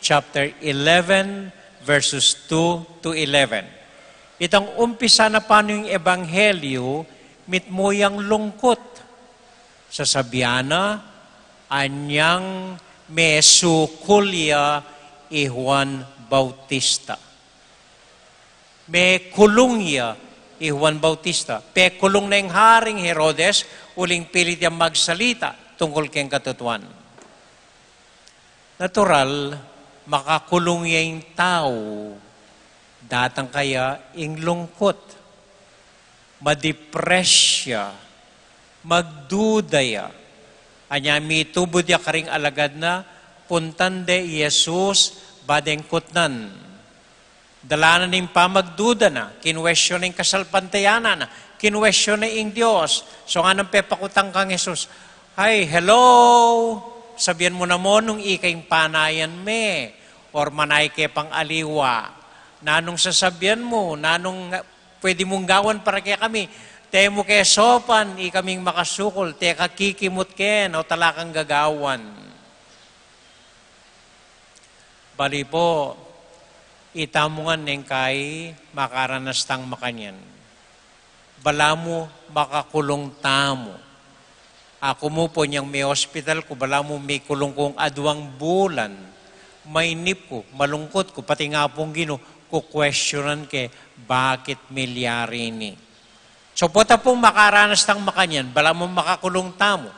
chapter eleven, verses two to eleven. Itang umpisa na pa nung ebanghelyu, mitmu yang lungkut. Sasabian na, anyang mesukul ya i Juan Bautista. Mekulung ya i Juan Bautista. Pekulung na ing Haring Herodes, uling pilit yang magsalita tungkul keng katutuan. Natural, makakulung ya ing tau, datang kaya ing lungkut, madepress ya, magduda ya. Anya mitubud ya karing alagad na, puntan de i Jesus, ba deng kutnan. Dala na ning pamagduda na, kinuwestiyon na ing kasalpantayanan na, kinuwestiyon na ing Dios. So nganang pepakutang kang Jesus, "Ay, hello, sabian mu namu nung ika ing panayan me, or manay ke pang aliwa. Nanung sasabian mu, nanung pwede mung gawan para kekami? Temu ke saupan, ikaming makasukul, teka kikimut ken, o talakang gagawan." Bali po, itamu ngan neng kai makaranas tang makanyan. Balamu makakulung tamu. Aku mu po nyang me-hospital ku, balamu mikulung kung aduang bulan, mainip ku, malungkut ku, pati nga pung Ginu, kukwestiyonan ke, bakit milyari ini? So, pota pung makaranas tang makanyan, balamu makakulung tamu.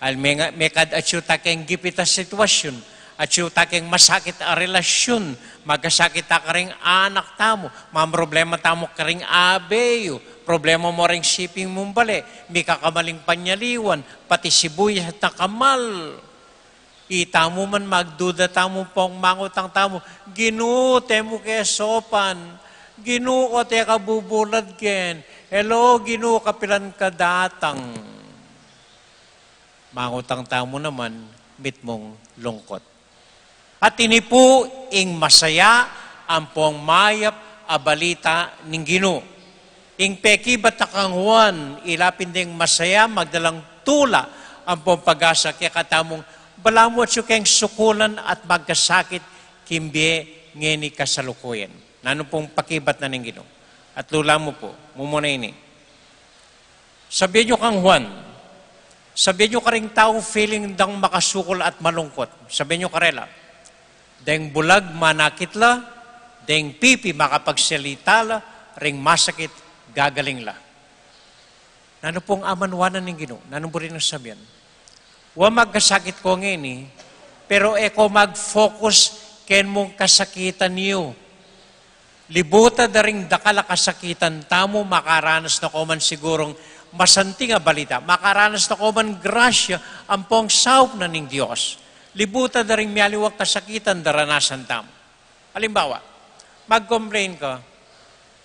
Al me-, mekad atyu ta keng gipit a sitwasyun, atyu ta keng masakit a relasyun, magkasakit ta karing anak tamu, mamroblema tamu karing abe yu, problema mu ring siping mung bale, mikakamaling panyaliwan, pati sibuyas takamal. Itamu man magduda tamu pung mangutang tamu, "Ginu, temu ke saupan. Ginu, o teka bubulad ken. Hello, Ginu, kapilan ka datang?" Mangutang tamu naman, mitmung lungkut. At ini pu ing masaya ampong mayap a balita ning Ginu. Ing pekibat na kang Juan, ila pin deng masaya, magdalang tula ampong pag-asa kekatamung balamu atyu keng sukulan at magkasakit king bie ngeni kasalukuyan. Nanu pung pakibat na ning Ginu? At lula mu pu, mumuna ini. Sabian yu kang Juan, sabian yu karing taung feeling dang makasukul at malungkut. Sabian yu karela, "Deng bulag manakit la, deng pipi makapagsalita la, ring masakit gagaling la." Nanu pung amanuan na ning Ginu? Nanu buri nang sabian? Wa, magkasakit ko ngeni, pero e ko mag-focus ken mung kasakitan yu. Libutan da ring dakal a kasakitan tamu, makaranas na ko man sigurung masanting a balita, makaranas na ko man grasya ampong saup na ning Dios. Libutan da ring mialiwang kasakitan daranasan tamu. Alimbawa, mag-complain ka,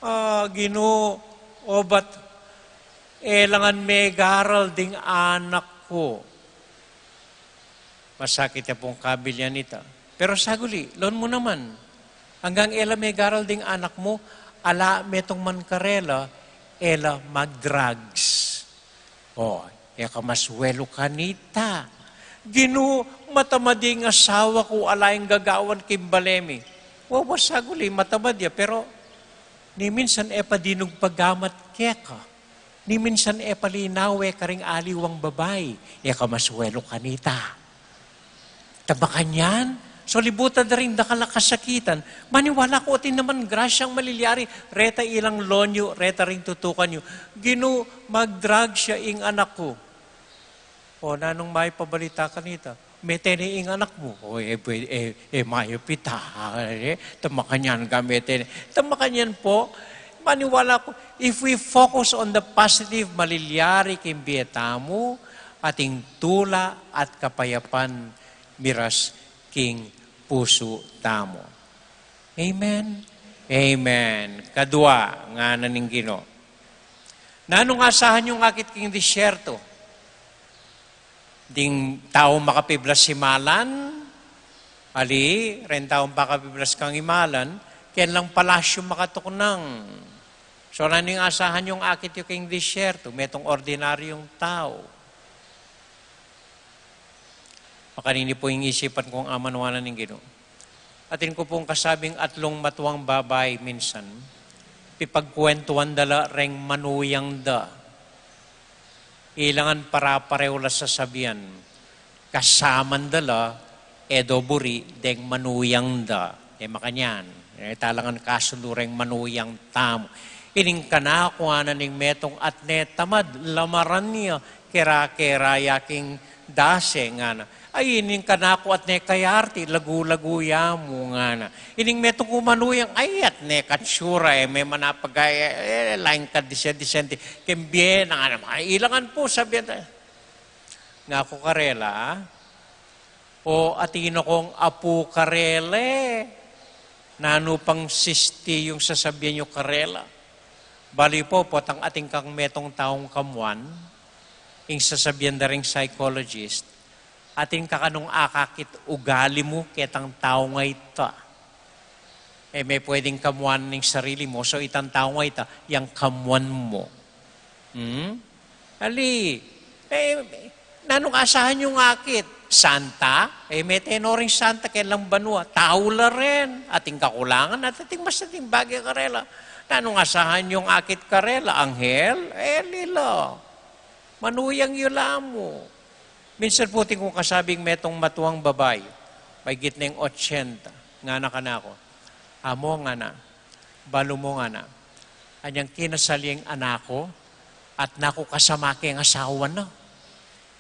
"Ah, Ginu, obat e la ngan megaral ding anak ku." Masakit ya pung kabilyan ita. Pero saguli, lawan mu naman, anggang e la megaral ding anak mu, ala metung man karela, e la mag-drugs. O, e ka mas welu kanita. "Ginu, matamad ya ing asawa ku, ala ing gagawan king bale mi." Wa, wa, saguli, matamad ya, pero ni minsan e pa dinug pagamat keka. Ni minsan e pa linawe karing aliwang babai, e ka mas welu kanita. Ta makanyan, so libutan da ring dakal a kasakitan, maniwala ku atin naman grasyang malilyari, reta ilang loan yu, reta ring tutukan yu. "Ginu, mag-drugs ya ing anak ku." O, nanung mapabalita kanita? "Mete ne ing anak mu." O, e, e, e, e, mayap ita, e, ta makanyan ga mete ne. Ta makanyan po, maniwala ku, if we focus on the positive, malilyari king bie tamu, ating tula at kapayapan miras king pusu tamu. Amen? Amen. Kadua, ngana ning Ginu, "Nanung asahan yung akit king disyerto? Ding tau makapiblas imalan?" Ali, ren tau makapiblas kang imalan, ken lang palasyu makatuknang. So, nanung asahan yung akit yu king disyerto, metung ordinaryung tau? Makanini po ing isipan kung amanuan na ning Ginu. Atin ku pung kasabing atlung matuang babai minsan, pipagkwentuan da la reng manuyang da. Ilangan para-pareho la sasabian. Kasaman da la, e do buri deng manuyang da. E makanyan. E talangan kasundu reng manuyang tamu. Ining kanaku, ngana ning metung, atne tamad, lamaran ya, kera-kera ya king dase, ngana. Ay, ining kanaku atne kayarti, lagu-lagu ya mu, ngana. Ining metung ku manuyang, ay, atne katsura, e me manapagaya, e, lain kadise-disente king bie na, ngana. Ay, ilangan pu, sabian da. Ngaku karela, o atin akung apu karela, nanu pang sisti yung sasabian yu karela? Bali pu, potang atin kang metung taung kamuan, ing sasabian da ring psychologist, atin ka kanung akakit ugali mu ketang taung a ita. E me pwedeng kamuan ing sarili mu, so itang taung a ita, yang kamuan mu. Hmm? Ali, e, nanung asahan yung akit? Santa? E, me tenoring santa keng banua. Tau la rin. Ating kakulangan at ating masanting bage karela. Nanung asahan yung akit karela? Anghel? E, lila. Manuyang yu la mu. Minsan pu atin kung kasabing metung matuang babai, maigit neng otsenta, ngana kanaku, "Amo," ngana, "balu mu," ngana, "anyang kinasal ya ing anak ku, at naku kasama keng asawa na.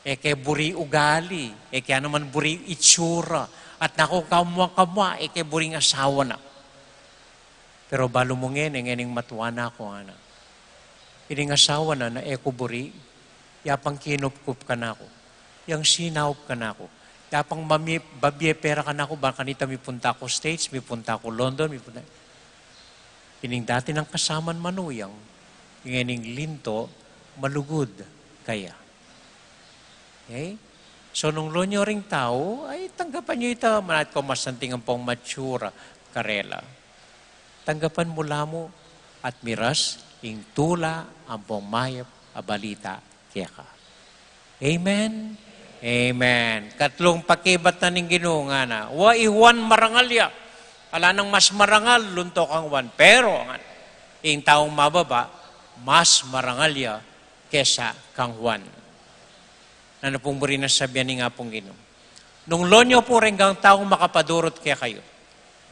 E ke buri ugali, e ke naman buri itsura, at naku kamua-kamua, e ke buring asawa na. Pero balu mu ngeni, ngeni ing matua na ku," ngana. "Ining asawa na, na e ku buri, yapang kinupkup kanaku, yang sinaup kanaku, yapang mami-, babie pera kanaku, ba kanita mipunta ku States, mipunta ku London, mipunta." Ining dati nang kasaman manuyang, ngening linto, malugud kaya. Okay? So, nung lonyo ring tau, ay, tanggapan yu ita, manat ku masanting ampong matsura karela. Tanggapan mu la mu at miras ing tula ampong mayap a balita keka. Amen? Amen. Katlung pakibat na ning Ginu, ngana, "Wa, i Juan marangal ya. Ala nang mas marangal, lunto kang Juan. Pero," ngana, "ing taung mababa, mas marangal ya kesa kang Juan." Nanu pung buri nang sabian ning Apung Ginu? Nung lonyo pu reng taung makapadurut kekayu,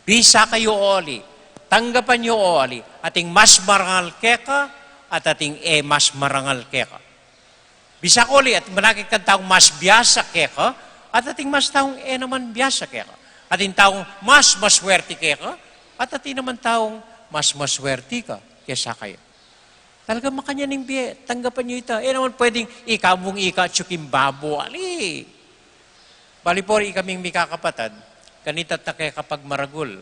bisa kayu oli, tanggapan yu oli, ating mas marangal keka, at ating e mas marangal keka. Bisa ka oli, at manakit kang taung mas biasa keka, at ating mas taung e naman biasa keka. Ating taung mas maswerti keka, at ating naman taung mas maswerti ka kesa kaya. Talagang makanyan ing bie, tanggapan yu ita. E naman pwedeng ika mung ika tsuking babo, ali. Bali pu, ikaming mikakapatad, kanita ta kekapagmaragul.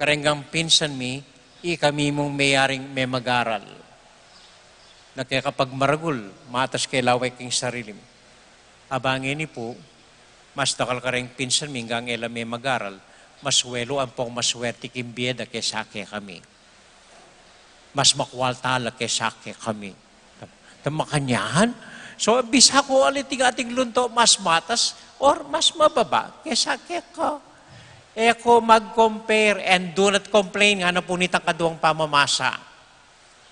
Kareng pinsan mi, ikami mung meyaring memagaral. Na kekapagmaragul, matas ke lawe king sarili mi. Abang ini pu, mas dakal kareng pinsan mi, nggang e la memagaral, mas welu ampong maswerti king bie da kesa kekami. Mas makwalta la kesa kekami. Ta makanyan? So, bisa ku ali ing ating lunto mas matas or mas mababa kesa keka. E ko mag-compare and do not complain, ngana pu nitang kaduang pamamasa.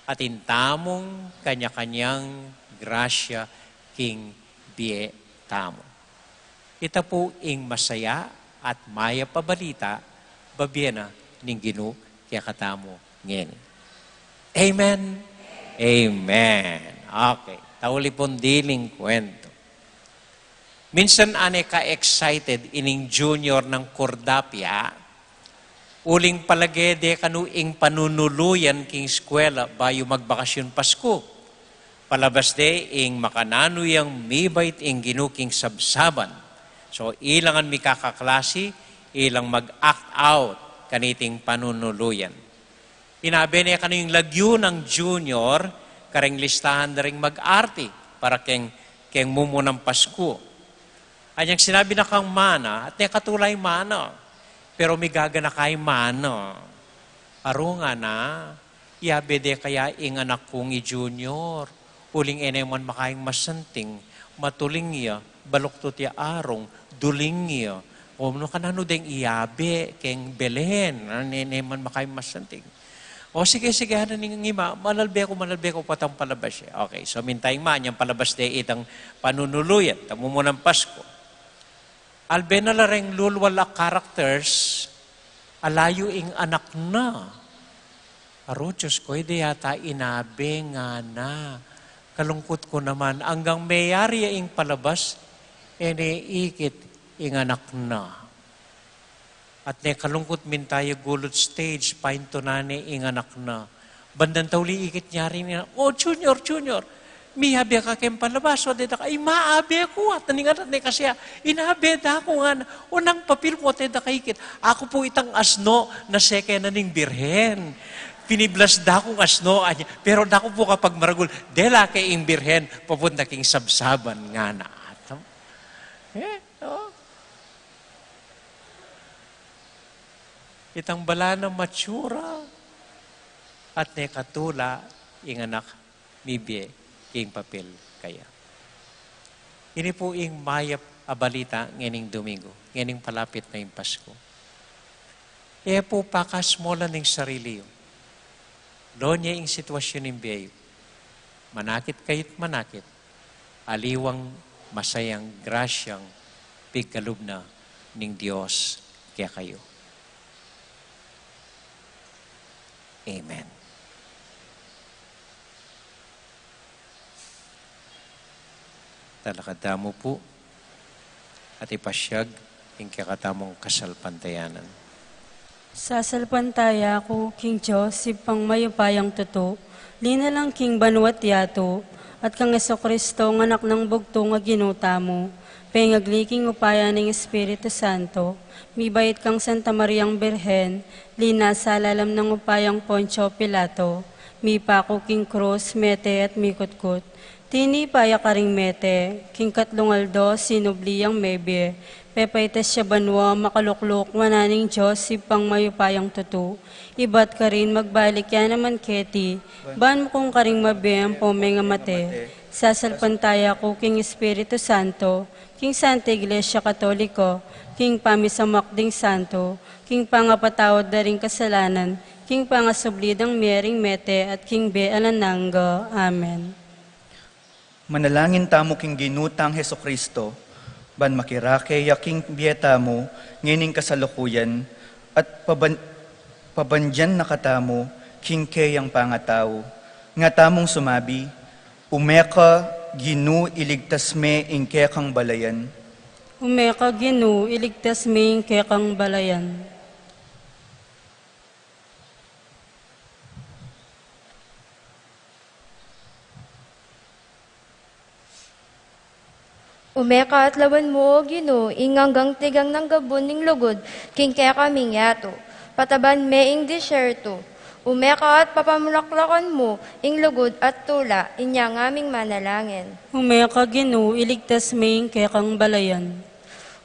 Atin tamung kanya-kanyang grasya king bie tamu. Ita pu ing masaya at mayap a balita, babie na ning Ginu kekatamu ngeni. Amen? Amen. Okay. Tauli pung diling kuwentu. Minsan ane ka-excited ining junior nang Cordapia, uling palage de kanu ing panunuluyan king eskwela bayu magbakasyun Pasku. Palabas de ing makananu yang mibait ing Ginu king sabsaban. So, ilangan mikakaklasi, ilang mag-act out kaniting panunuluyan. Inabe ne kanu ing lagyu nang junior kareng listahan da ring mag-arti para keng, keng mumunang Pasku. Anyang sinabi na kang mana, atne katula ing mana, pero migaganaka ing mana. Arung, ngana, iabe de kaya ing anak kung i Junior, uling e ne man makaing masanting, matuling ya, baluktut ya arung, duling ya. O, nanu kananu deng iabe keng Belen, a, ne, ne man makaing masanting. O, sige, sige, ngana ning ima, malalbe ku, malalbe ku potang palabas ya. Okay, so minta ing ima, anyang palabas de itang panunuluyan, ta mumunang Pasku. Albe na la reng lulwal a characters, ala yu ing anak na. Aru, Dios ku, e de yata inabe, ngana. Kalungkut ku naman, anggang meyari ya ing palabas, e ne ikit ing anak na. At ne kalungkut, minta ya gulut stage, paintunan ne ing anak na. Bandang tauli ikit ne rin, "O, Junior, Junior, miyabe ka keng palabas, o, deta ka?" "Ay, mabe ku, at naningan at ne kasi, a, inabe da ku," ngana. "O, nang papil ku, at deta ka ikit?" "Aku pu itang asno na seke na ning Birhen. Piniblas da kung asno, anya, pero da ku pu kapagmaragul, dela ke ing Birhen, papunta king sabsaban," ngana. Atam? E, o. Itang bala na matsura at ne katula ing anak mibie king papel kaya. Ini pu ing mayap a balita ngening Domingo, ngening palapit na ing Pasko. E pu pakasmolan ing sarili yu. Lonya ing sitwasyun ning bie yu. Manakit kayu't manakit, aliwang masayang grasyang pigkalub na ning Dios kekayu. Amen. Talakad tamu pu at ipasyag ing kekatamung kasalpantayanan. Sasalpantaya ku king Dios, Ibpang mayupayang tutu, linalang king banua't yatu, at kang Jesucristo, a Anak nang bugtung a Ginu tamu, pengagli king upaya ning Espiritu Santo, mibait kang Santa Mariang Birhen, linasa lalam ning upayang Poncio Pilato, mipaku king krus, mete at mikutkut, tinipa ya karing mete, king katlung aldo sinubli yang mebie, pepaitas ya banua, makalukluk wanan ning Dios Ibpang mayupayang tutu, ibat karin magbalik ya naman keti, ban mukung karing mabie ampong mengamate. Sasalpantaya ku king Espiritu Santo, king Santa Iglesia Katoliko, king pamisamak ding santo, king pangapatawad da ring kasalanan, king pangasubli dang mie ring mete, at king bie alang angga. Amen. Manalangin tamu king Ginu tang Jesucristo, ban makirake ya king bie tamu ngening kasalukuyan, at paban-, pabandian na katamu king keyang pangatau. Nga tamung sumabi, "Ume ka, Ginu, iligtas me ing kekang balayan." Ume ka, Ginu, iligtas me ing kekang balayan. Ume ka at lawan mu, O Ginu, ing anggang tigang nang gabun ning lugud king kekaming yatu. Pataban me ing disyertu. Ume ka at papamulaklakan mu ing lugud at tula, inya ngaming manalangin. Ume ka, Ginu, iligtas me ing kekang balayan.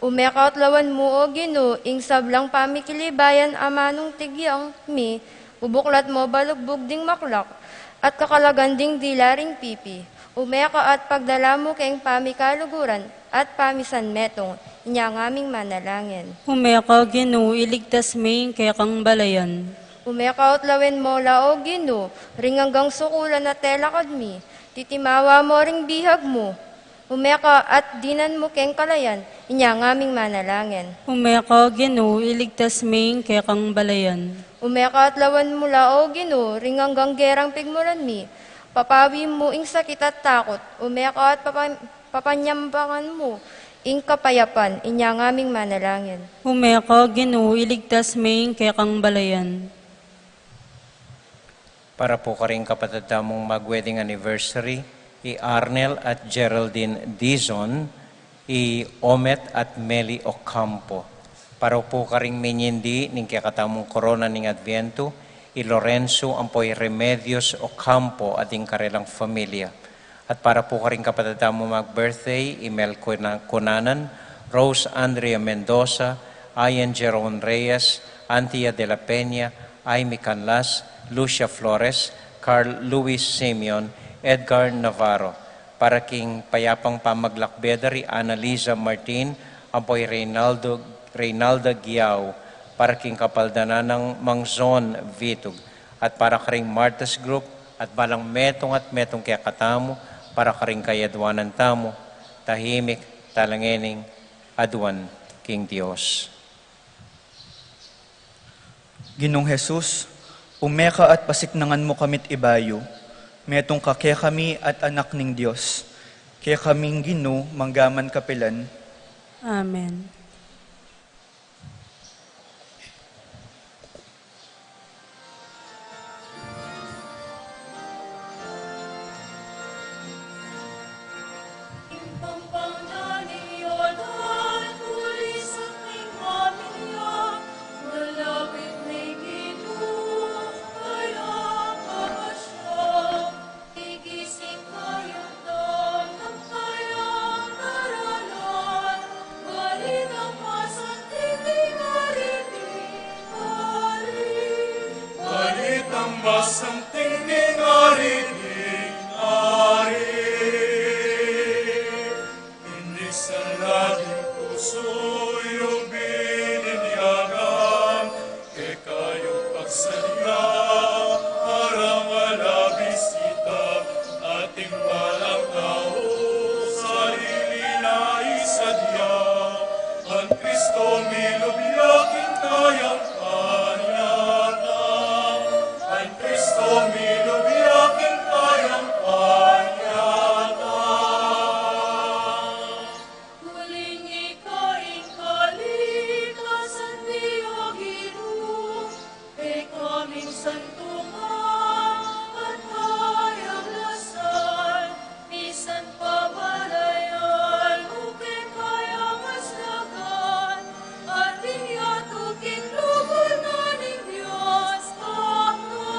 Ume ka at lawan mu, O Ginu, ing sablang pamikilibayan a manung tigyang mi, ubuklat mu balugbug ding maklak, at kakalagan ding dila ring pipi. Ume ka at pagdala mu keng pamikaluguran at pamisanmetung, inya ngaming manalangin. Ume ka, Ginu, iligtas me ing kekang balayan. Ume ka at lawan mu la, O Ginu, ring anggang sukulan a telakad mi, titimawa mu ring bihag mu. Ume ka at dinan mu keng kalayan, inya ngaming manalangin. Ume ka, Ginu, iligtas me ing kekang balayan. Ume ka at lawan mu la, O Ginu, ring anggang gerang pigmulan mi, papawi mu ing sakit at takut. Ume ka at papa-, papanyambangan mu ing kapayapan, inya ngaming manalangin. Ume ka, Ginu, iligtas me ing kekang balayan. Para pu karing kapatad tamung mag-wedding anniversary, i Arnel at Geraldine Dizon, i Omet at Meli Ocampo. Para pu karing minyindi ning kekatamung korona ning Adviento, i Lorenzo ampo i Remedios Ocampo at ing karelang familia. At para pu karing kapatad tamung mag-birthday, i Mel Cuna-, Cunanan, Rose Andrea Mendoza, Ian Jerome Reyes, Antia de la Peña, Aimee Canlas, Lucia Flores, Carl Luis Simeon, Edgar Navarro. Para king payapang pamaglakbe da ri Annalisa Martin, ampo i Reynaldo, Reynalda Guiao, para king kapaldanan nang Mang Zon Vitug, at para karing Martha's Group, at balang metung at metung kekatamu, para karing kayaduanan tamu, tahimik tala ngening aduan king Dios. Ginung Jesus, Ume ka at pasiknangan mu kami't ibayu, metung ka kekami at anak ning Dios, kekaming Ginu, manggaman kapilan. Amen. Balitang masanting ning ari ning ari. Ing misan la ding pusu yu bininyagan, keka yu pagsadya, aramala bisita, ating balang tau, sarili na isadya. Ban Kristo milub ya king kayang panyatang, ban Kristo milub ya king kayang panyatang. Uling ika ing kalikasan mi, O Ginu, kekaming santungan at kayablasan, misan pa balayan mu kekaya mas dagan, atin yatu king lugud na ning Dios Ama.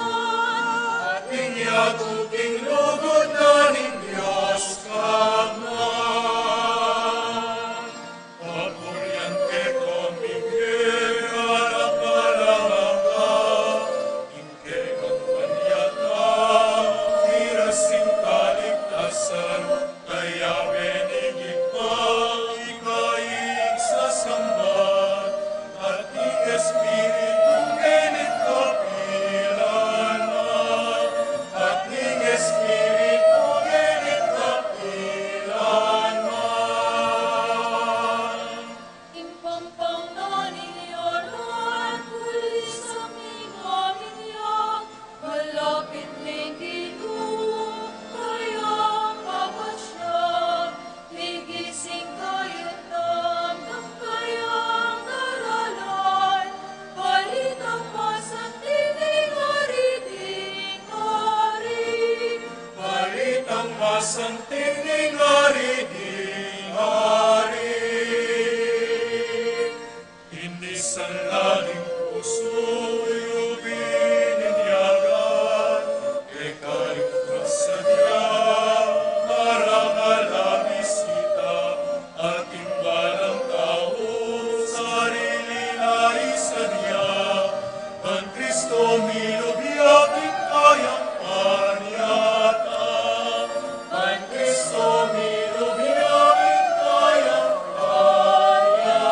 Atin yatu king lugud na ning Dios Ama. Papurian kekami, kekang alang angga, ing kekang panyatang, miras ing kaligtasan, kaya benigit pa, ika ing sasamban, at ning Espiritu ngening kapilan man, at ning Espiritu ngening kapilan man. Ing pampang na ning yalan, pulisan ning amin yang, malapit ning Ginu, kayang papasya, migising kayang damdam kayang daralan, balitang masanting ning ari ding ari. Balitang masanting ning ari ding ari. Ing misan la ding pusu yu bininyagan, keka yu pagsadya, aramala bisita, ating balang tau, sarili na isadya, ban Kristo milub ya king kayang panyatang, ban Kristo milub ya king kayang panyatang.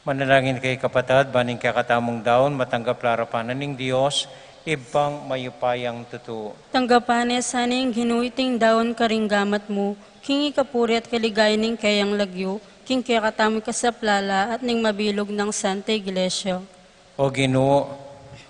Manalangin kayu, kapatad, ban ing kekatamung daun matanggap la arapan na ning Dios, Ibpang mayupayang tutu. Tanggapan ne sa ning Ginu iting daun karing gamat mu, king ikapuri at kaligayan ning keyang lagyu, king kekatamung kasaplalan at ning mabilug nang Santa Iglesia. O Ginu,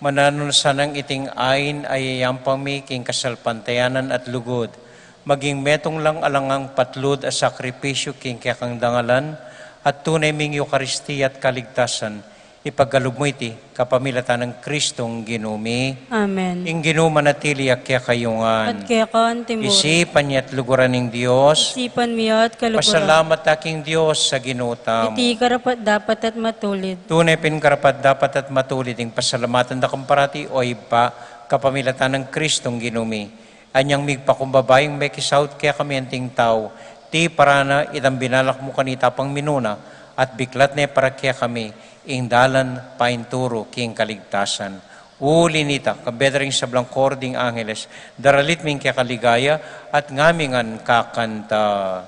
mananu na sanang iting ain a yayampang mi king kasalpantayanan at lugud, maging metung lang alang angga patlud a sakripisyu king kekang dangalan, at tune ming Eukaristia at kaligtasan, ipagkalub mu iti kapamilatan nang Kristong Ginu mi. Amen. Ing Ginu manatili ya kekayu ngan. At keka mu rin. Isipan ya at luguran ning Dios. Isipan mi ya at kaluguran. Pasalamat ta king Dios a Ginu tamu. Iti karapat-dapat at matulid. Tune pin karapat-dapat at matulid ing pasalamatan da ka parati, o Ibpa, kapamilatan nang Kristong Ginu mi. Anyang migpakumbaba ing mekisaut kekami anting tau, tiparan na itang binalak mu kanita pang minuna, at biklat ne para kekami ing dalan paintulu king kaligtasan. Uli na nita, kambe da ring sablang koro ding angeles, daralit mi ing keka ligaya, at ngami ngan kakanta.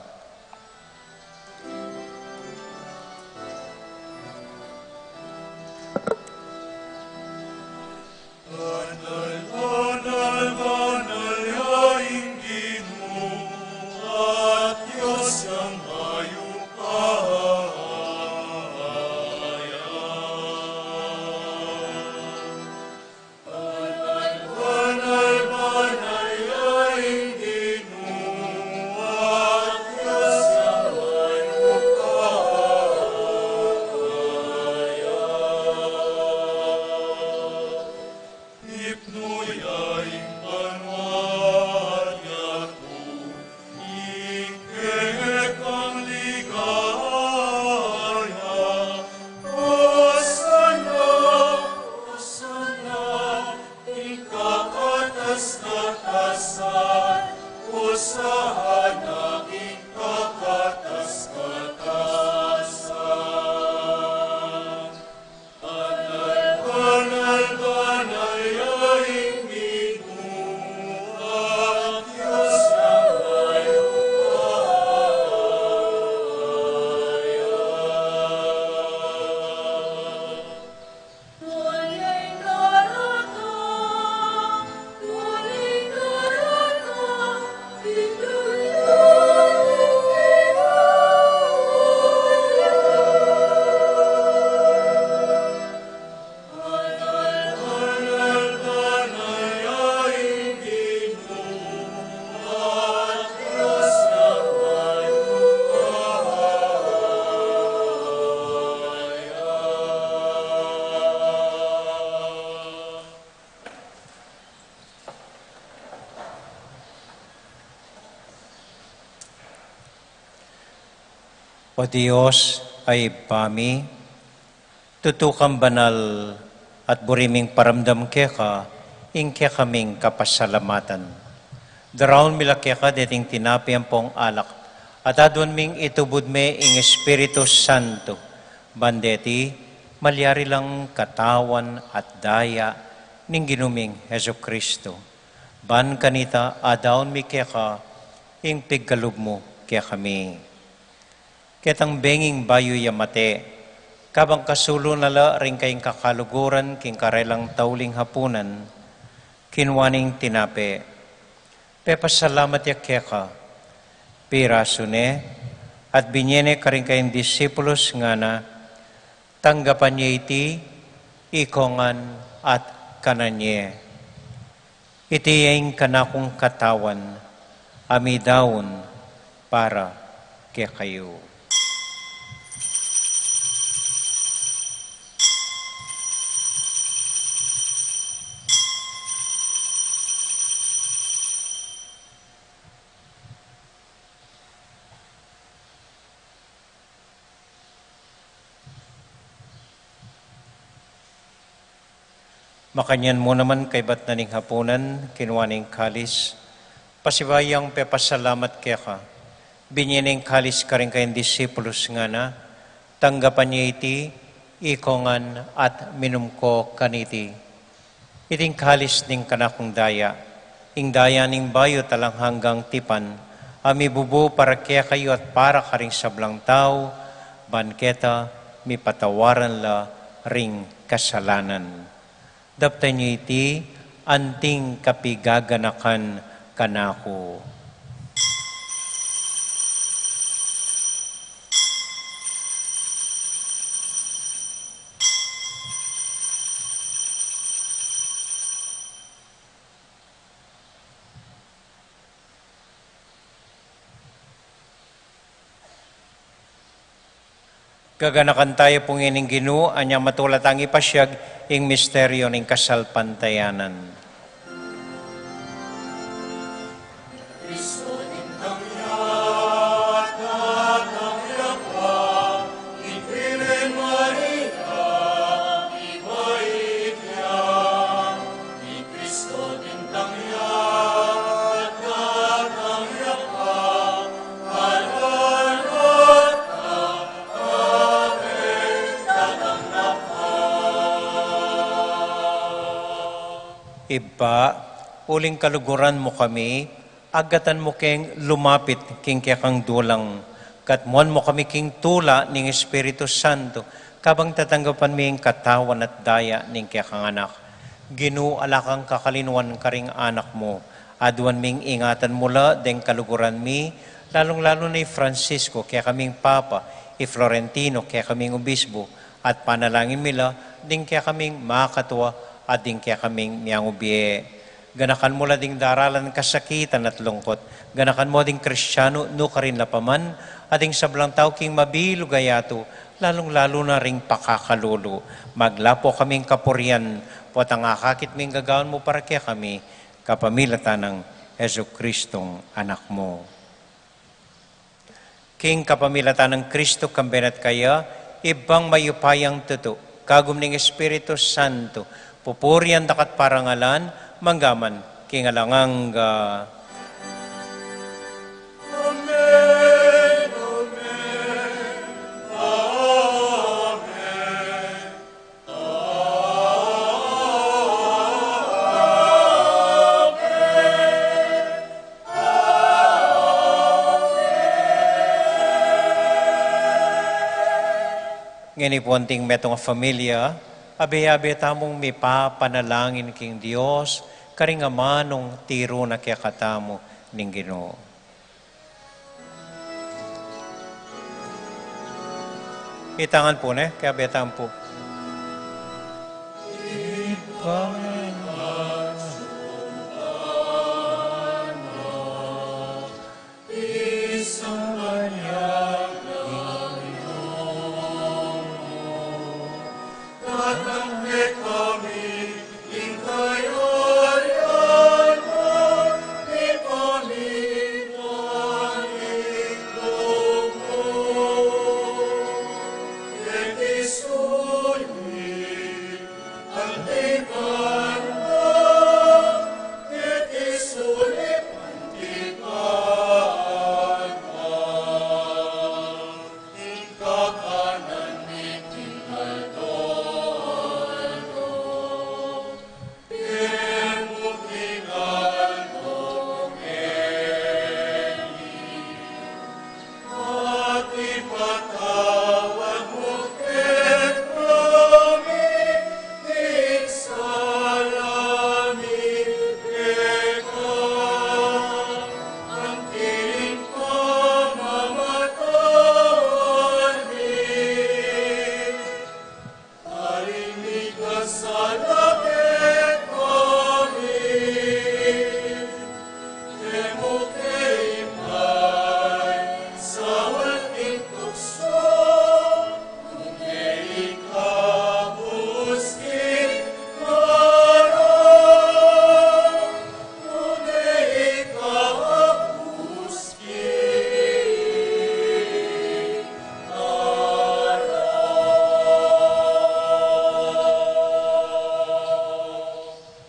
Banal, banal, banal ya ing Ginu, at Dios yang Ing banua at yatu, ing kekang ligaya. Hosana, Hosana, ing kakatas-katasan. Hosana, ing kakatas-katasan. Banal, banal, banal ya ing Ginu, Dios ning mayupaya. O Dios, a Ibpa mi, tutu kang banal at buri ming paramdam keka ing kekaming kapasalamatan. Daraun mi la keka deting tinape ampong alak, at aduan ming itubud me ing Espiritu Santo, ban deti malyari lang katawan at daya ning Ginu ming Jesucristo. Ban kanita adaun mi keka ing pigkalub mu kekami. Ketang benging bayu ya mate, kabang kasulu na la ring kayang kakaluguran king karelang tauling hapunan, kinua neng tinape, pepasalamat ya keka, pirasu ne, at binye ne karing kayang disipulus, ngana, tanggapan ye iti, ikong ngan at kanan ye. Iti ya ing kanakung katawan, a midaun para kekayu. Makanyan mu naman kaybat na ning hapunan, kinua ne ing kalis, pasibayu yang pepasalamat keka, binye ne ing kalis karing kayang disipulus, ngana, tanggapan ye iti, ikong ngan at minum ko kaniti. Iti ing kalis ning kanakung daya, ing daya ning bayu at alang anggang tipan, a mibubu para kekayu at para karing sablang tau, ban keta mipatawaran la ring kasalanan. Daptan ye iti anting kapigaganakan kanaku. Gaganakan taya pu ngeni ing Ginu, anya matula tang ipasiag ing misteryu ning kasalpantayanan. Ibpa, uling kaluguran mu kami, agatan mu keng lumapit king kekang dulang, katmuan mu kami king tula ning Espiritu Santo, kabang tatanggapan mi ing katawan at daya ning kekang Anak. Ginu, ala kang kakalinuan karing anak mu, aduan ming ingatan mu la deng kaluguran mi, lalung-lalu na i Francisco, kekaming Papa, i Florentino, kekaming Obisbu, at panalangin mi la ding kekaming makatua at ding kekaming miangubie. Ganakan mu la ding daralan kasakitan at lungkut. Ganakan mu ding Kristianu nukarin la pa man, at ding sablang tau king mabilug a yatu, lalung-lalu na ring pakakalulu. Maglapo kaming kapurian, potang akakit ming gagawan mu para kekami, kapamilatan nang Jesucristong Anak mu. King kapamilatan nang Kristo, kambe na at kaya, Ibpang mayupayang tutu, kagum ning Espiritu Santo, pupurian da ka at parangalan, mangga man king alang angga. Amen, amen, amen. Ngeni pu anting metung a familia, abe-abe tamung mipapanalangin king Dios, karing amanung tiru na kekatamu ning Ginu. Itangan pu ne, kaya betan pu.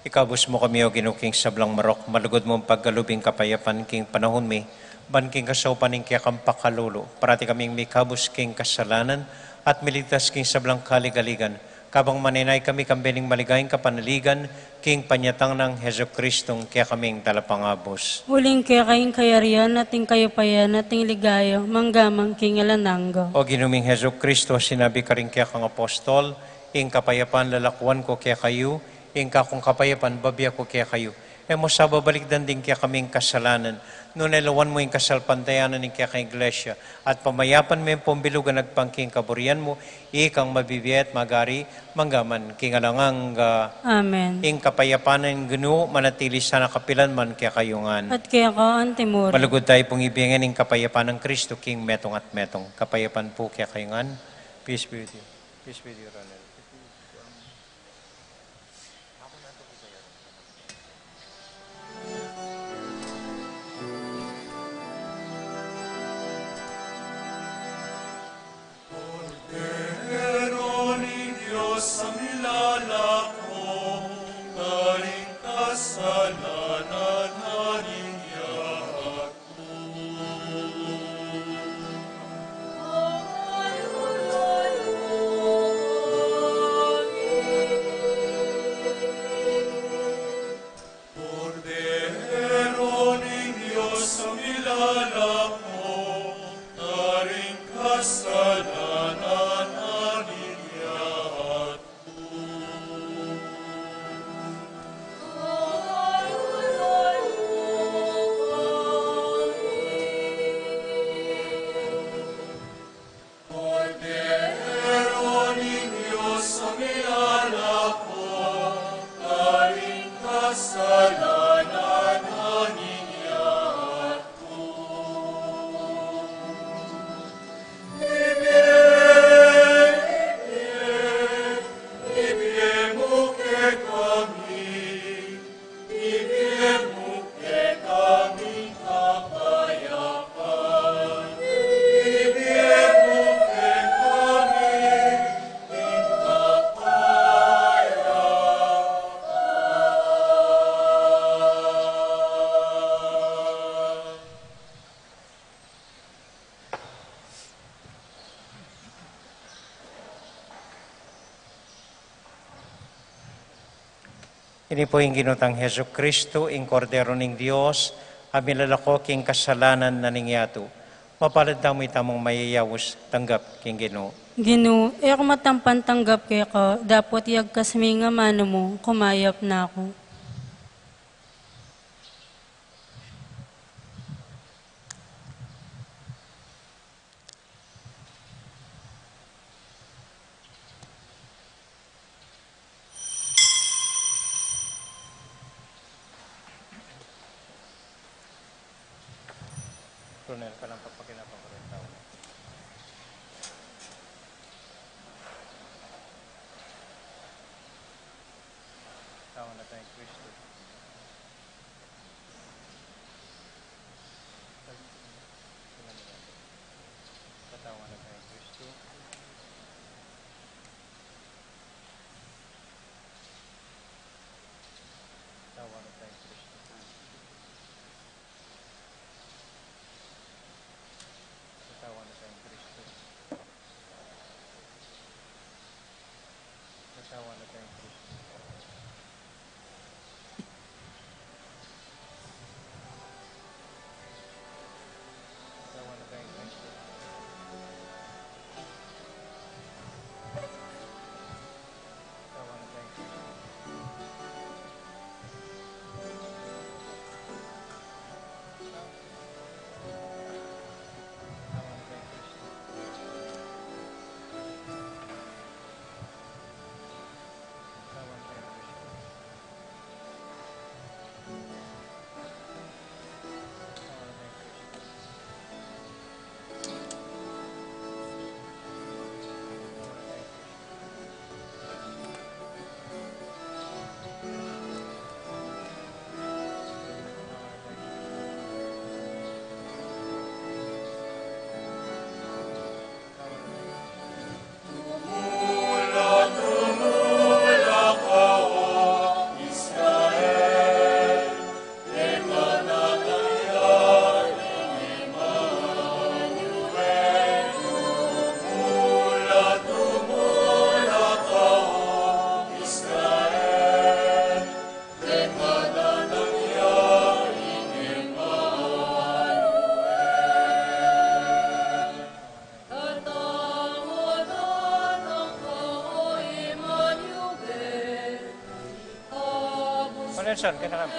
Ikabus mu kami, O Ginu, king sablang marok, malugud mung pagkalub ing kapayapan king panaun mi, ban king kasaupan ning kekang pakalulu, parati kaming mikabus king kasalanan, at miligtas king sablang kaligaligan, kabang manenaya kami kambe ning maligayang kapanaligan, king panyatang nang Jesucristong kekaming Talapangabus. Uling keka ing kayarian, at ing kayupayan, at ing ligaya, mangga man king alang angga. O Ginu ming Jesucristo, sinabi karing kekang apostol, Ing kapayapan lalakuan ku kekayu, ing kakung kapayapan bibie ku kekayu. E mu sa babalikdan ding kekaming kasalanan, nune lawan mu ing kasalpantayanan ning kekang Iglesia, at pamayapan me ampong bilugan agpang king kaburian mu, ikang mabibie at magari, mangga man king alang angga. Amen. Ing kapayapan ning Ginu manatili sana kapilan man kekayu ngan. At keka antimurin. Malugud tayu pung ibie ngan ing kapayapan nang Kristo king metung at metung. Kapayapan pu kekayu ngan. Peace be with you. Peace be with you, Ronel. Kordero ning Dios a milalako karing kasalanan ning yaku. Kordero ning Dios a milalako karing kasalanan ning yaku. Ini pu ing Ginu tang Jesucristo, ing Kordero ning Dios, a milalako king kasalanan na ning yatu. Mapalad tamu itamung mayayaus tanggap king Ginu. Ginu, e ku matampan tanggap keka, dapot iyagkas me ing amanu mu, kumayap na ku. Ronel, kalang papakinapan ku rin tau. Tau na tayang Kristo. Katawan na tayang Kristo. Katawan na tayang Kristo. Katawan na tayang Kristo. Katawan na tayang Kristo. Katawan na tayang Kristo. Katawan na tayang Kristo. Nelson, kaya na kami.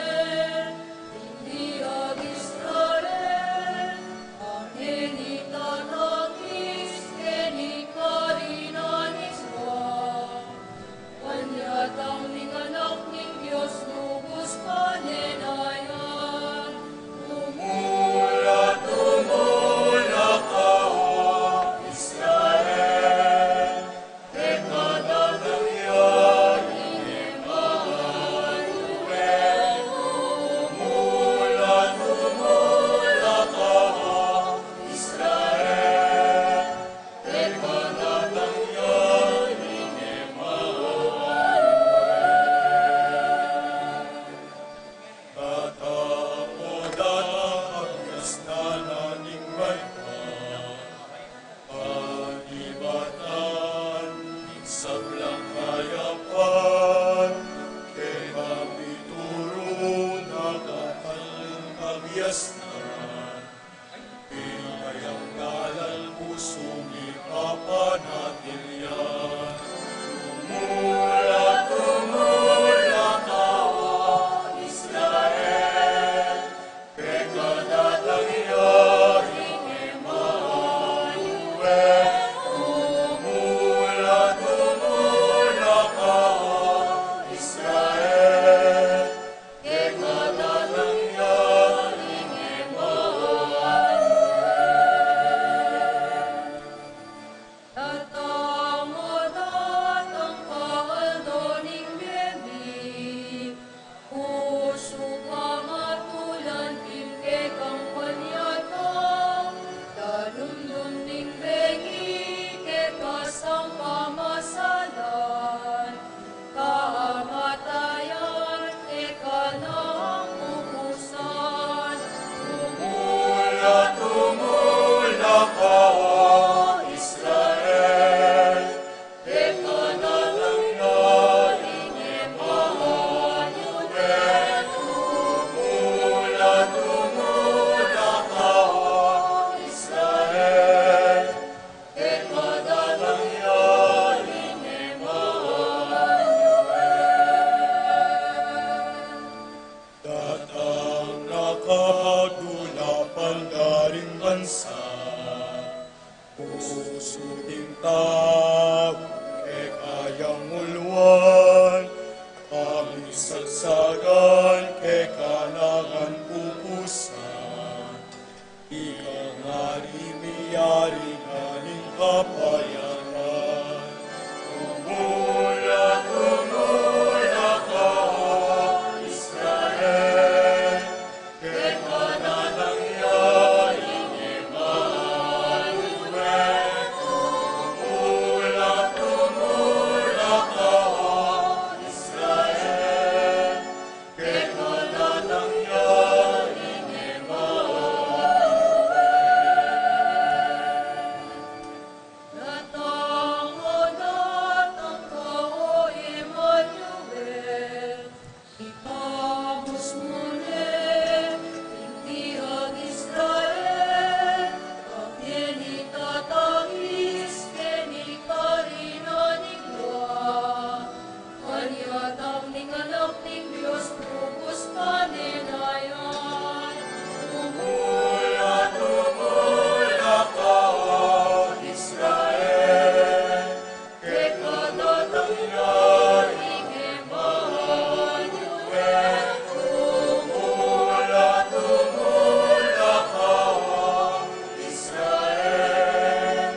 Sablang kayapan, keng mapiturun na katalingkabiasnan. Ing kayang galal pusu mi papanatilian. Tumula, tumula ka, O Israel, keka datang ya ing Emmanuel. Tumula, tumula ka, O Israel, keka datang ya ing Tau keka yang uluan, pamisagsagan keka naman pupusan. Ika ngan ing miyari ngan ning kapayapan. Tumula, tumula ka, O Israel, keka na nangyari ing Emmanuel. Tumula, tumula ka, O Israel, keka na nangyari ing Emmanuel. Datang ka, datang ka, O Emmanuel, itabus mu ne ing tiang Israel, pagkenitatangis keni karinan ning Dios. Kanyatang ning Anak ning Dios, lubus panenayan. Tumula, tumula ka, O Israel, keka datang ya ing Emmanuel. Tumula, tumula ka, O Israel,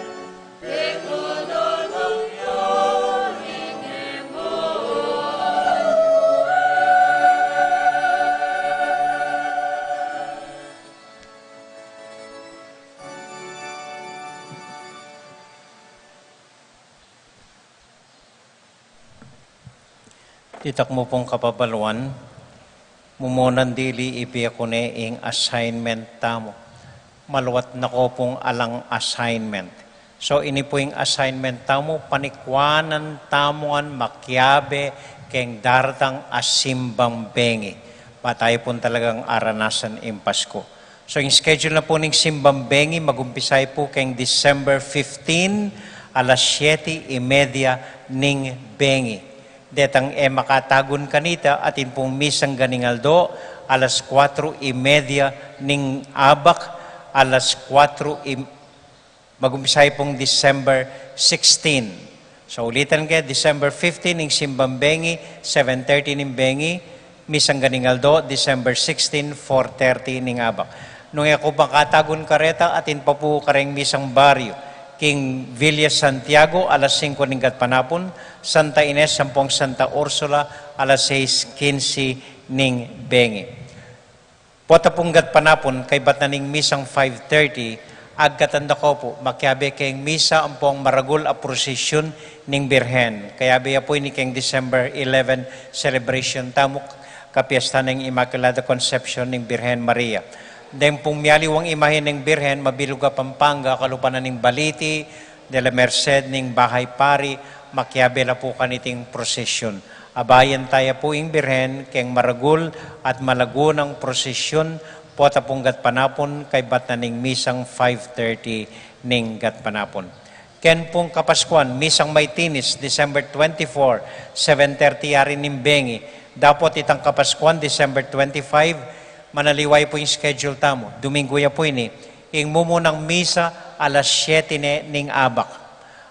Ditak mu pung kapabaluan, mumunan dili ibie ku ne ing assignment tamu. Maluat na ko pung alang assignment. So, ini pu ing assignment tamu, panikuanan tamu ngan makiabe keng daratang a simbang bengi. Ba tayu pung talagang aranasan ing Pasku. So, ing schedule na pu ning simbang bengi, magumpisay pu keng December fifteen, alas siyete y media ning bengi. Detang e makatagun kanita, atin pung misang ganing aldo, alas kuatro y media ning abak, alas kuatro y, magumpisay pung December sixteen. So, ulitan ke, December fifteen ing simbang bengi, seven thirty ning bengi, misang ganing aldo, December sixteen, four thirty ning abak. Nung e ku makatagun kareta, atin pa pu kareng misang baryu. King Villa Santiago, alas singko ning gatpanapun, Santa Ines ampong Santa Ursula, alas sais kinse ning bengi. Pota pung gatpanapun, kaybat na ning misang five thirty, agkatan da ko pu, makiabe keng misa ampong maragul a prosesyun ning Birhen. Kayabe ya pu ini keng December eleven celebration tamu, kapiesta ning Immaculada Concepcion ning Birhen Maria. Deng pung mialiwang imahe ning Birhen, mabilug a Pampanga, kalupa na ning Balite, de la Merced ning Bahay Pari, makiabe la pu kaniting prosesyun. Abayan taya pu ing Birhen keng maragul at malagunang prosesyun, pota pung gatpanapun, kaybat na ning misang five thirty ning gatpanapun. Ken pung Kapaskuan, misang Maitinis, December twenty-four, seven thirty yari ning bengi. Dapot itang Kapaskuan, December twenty-five, manaliwa pu ing schedule tamu. Domingo ya pu ini, ing mumunang misa alas siyete ne ning abak.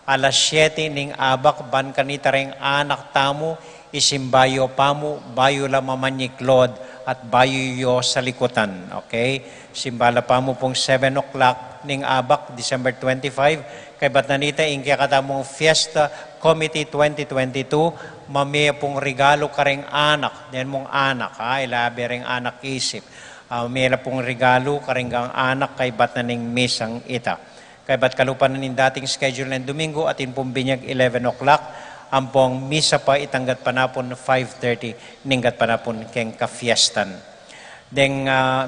Alas siyete ning abak, ban kanita reng anak tamu, isimba yu pa mu, bayu la mamanyiklod, at bayu yu salikutan. Okay? Simba la pa mu pung seven o'clock ning abak, December twenty-five, kaybat na nita ing kekatamung Fiesta Committee twenty twenty-two, mamie pung regalu kareng anak, den mung anak, ha, ila abe reng anak isip. Ah, mamie la pung regalu kareng gang anak, kaybat na ning misang ita. Kaybat kalupa na ning dating schedule neng Domingo, atin pung binyag eleven o'clock, ampong misa pa itang gatpanapun five thirty ning gatpanapun keng kafiestan. Deng, ah,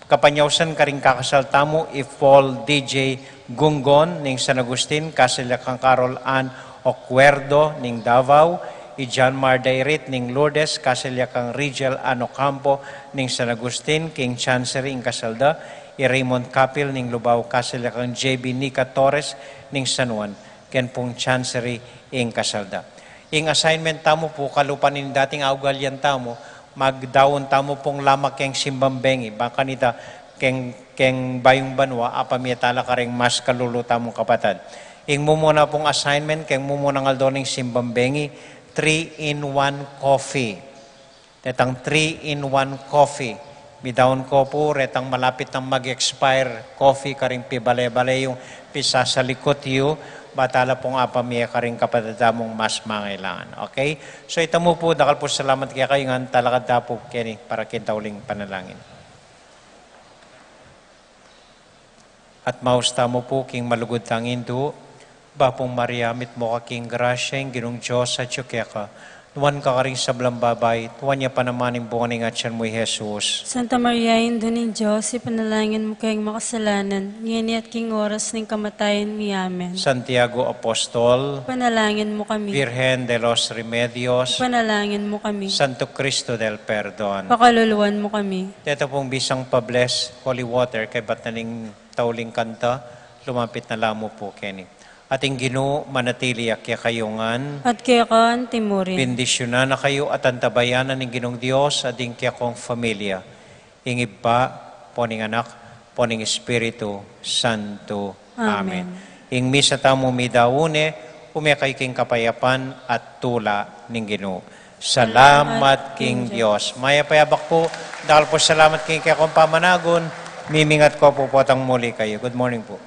kapanyausan karing kakasal tamu, i Paul D J Gungon ning San Agustin, kasal ya kang Carol Ann Ocuerdo ning Davao, i John Mar Dairit ning Lourdes, kasal ya kang Rigel Ann Ocampo ning San Agustin, king Chancery ing kasal da, i Raymond Capil ning Lubao, kasal ya kang J B Nica Torres ning San Juan, ken pung Chancery ing kasal da. Ing assignment tamu pu, kalupa ning dating augalian tamu, magdaun tamu pung lamak keng simbang bengi, ban kanita keng, keng bayung banua, apamie tala kareng mas kalulu tamung kapatad. Ing mumuna pung assignment keng mumunang aldo ning simbang bengi, three-in-one coffee. Detang three-in-one coffee. Midaun ko pu retang malapit nang mag-expire coffee karing pibale-bale yung pisasalikut yu, ba tala pung apamie karing kapatad tamung mas mangailangan. Okay? So, ita mu pu, dakal pu salamat kekayu ngan talakad ta pu keni para king tauling panalangin. At maus tamu pu king malugud tang Indu, Bapu Maria, mitmu ka king grasya, ing Ginung Dios atyu keka. Nuan ka karing sablang babai, nuan ya pa naman ing bunga ning atyan mu, i Jesus. Santa Maria, Indu ning Dios, ipanalangin mu keng makasalanan, ngeni at king oras ning kamatayan mi. Amen. Santiago Apostol, ipanalangin mu kami. Virgen de los Remedios, ipanalangin mu kami. Santo Cristo del Perdon, pakaluluan mu kami. Deta pung bisang pa-bless holy water kaybat na ning tauling kanta, lumapit na la mu pu keni. At ing Ginu manatili ya kekayu ngan. At keka anti mu rin. Bendisyunan na kayu at antabayanan ning Ginung Dios at ing kekong familia. Ing Ibpa, ampo ning Anak, ampo ning Espiritu Santo. Amen. Amen. Ing misa tamu midaun ne, ume kayu king kapayapan at tula ning Ginu. Salamat king Dios. Mayap a yabak pu, dakal pu salamat king kekong pamanagun, mimingat ko pu potang muli kayu. Good morning pu.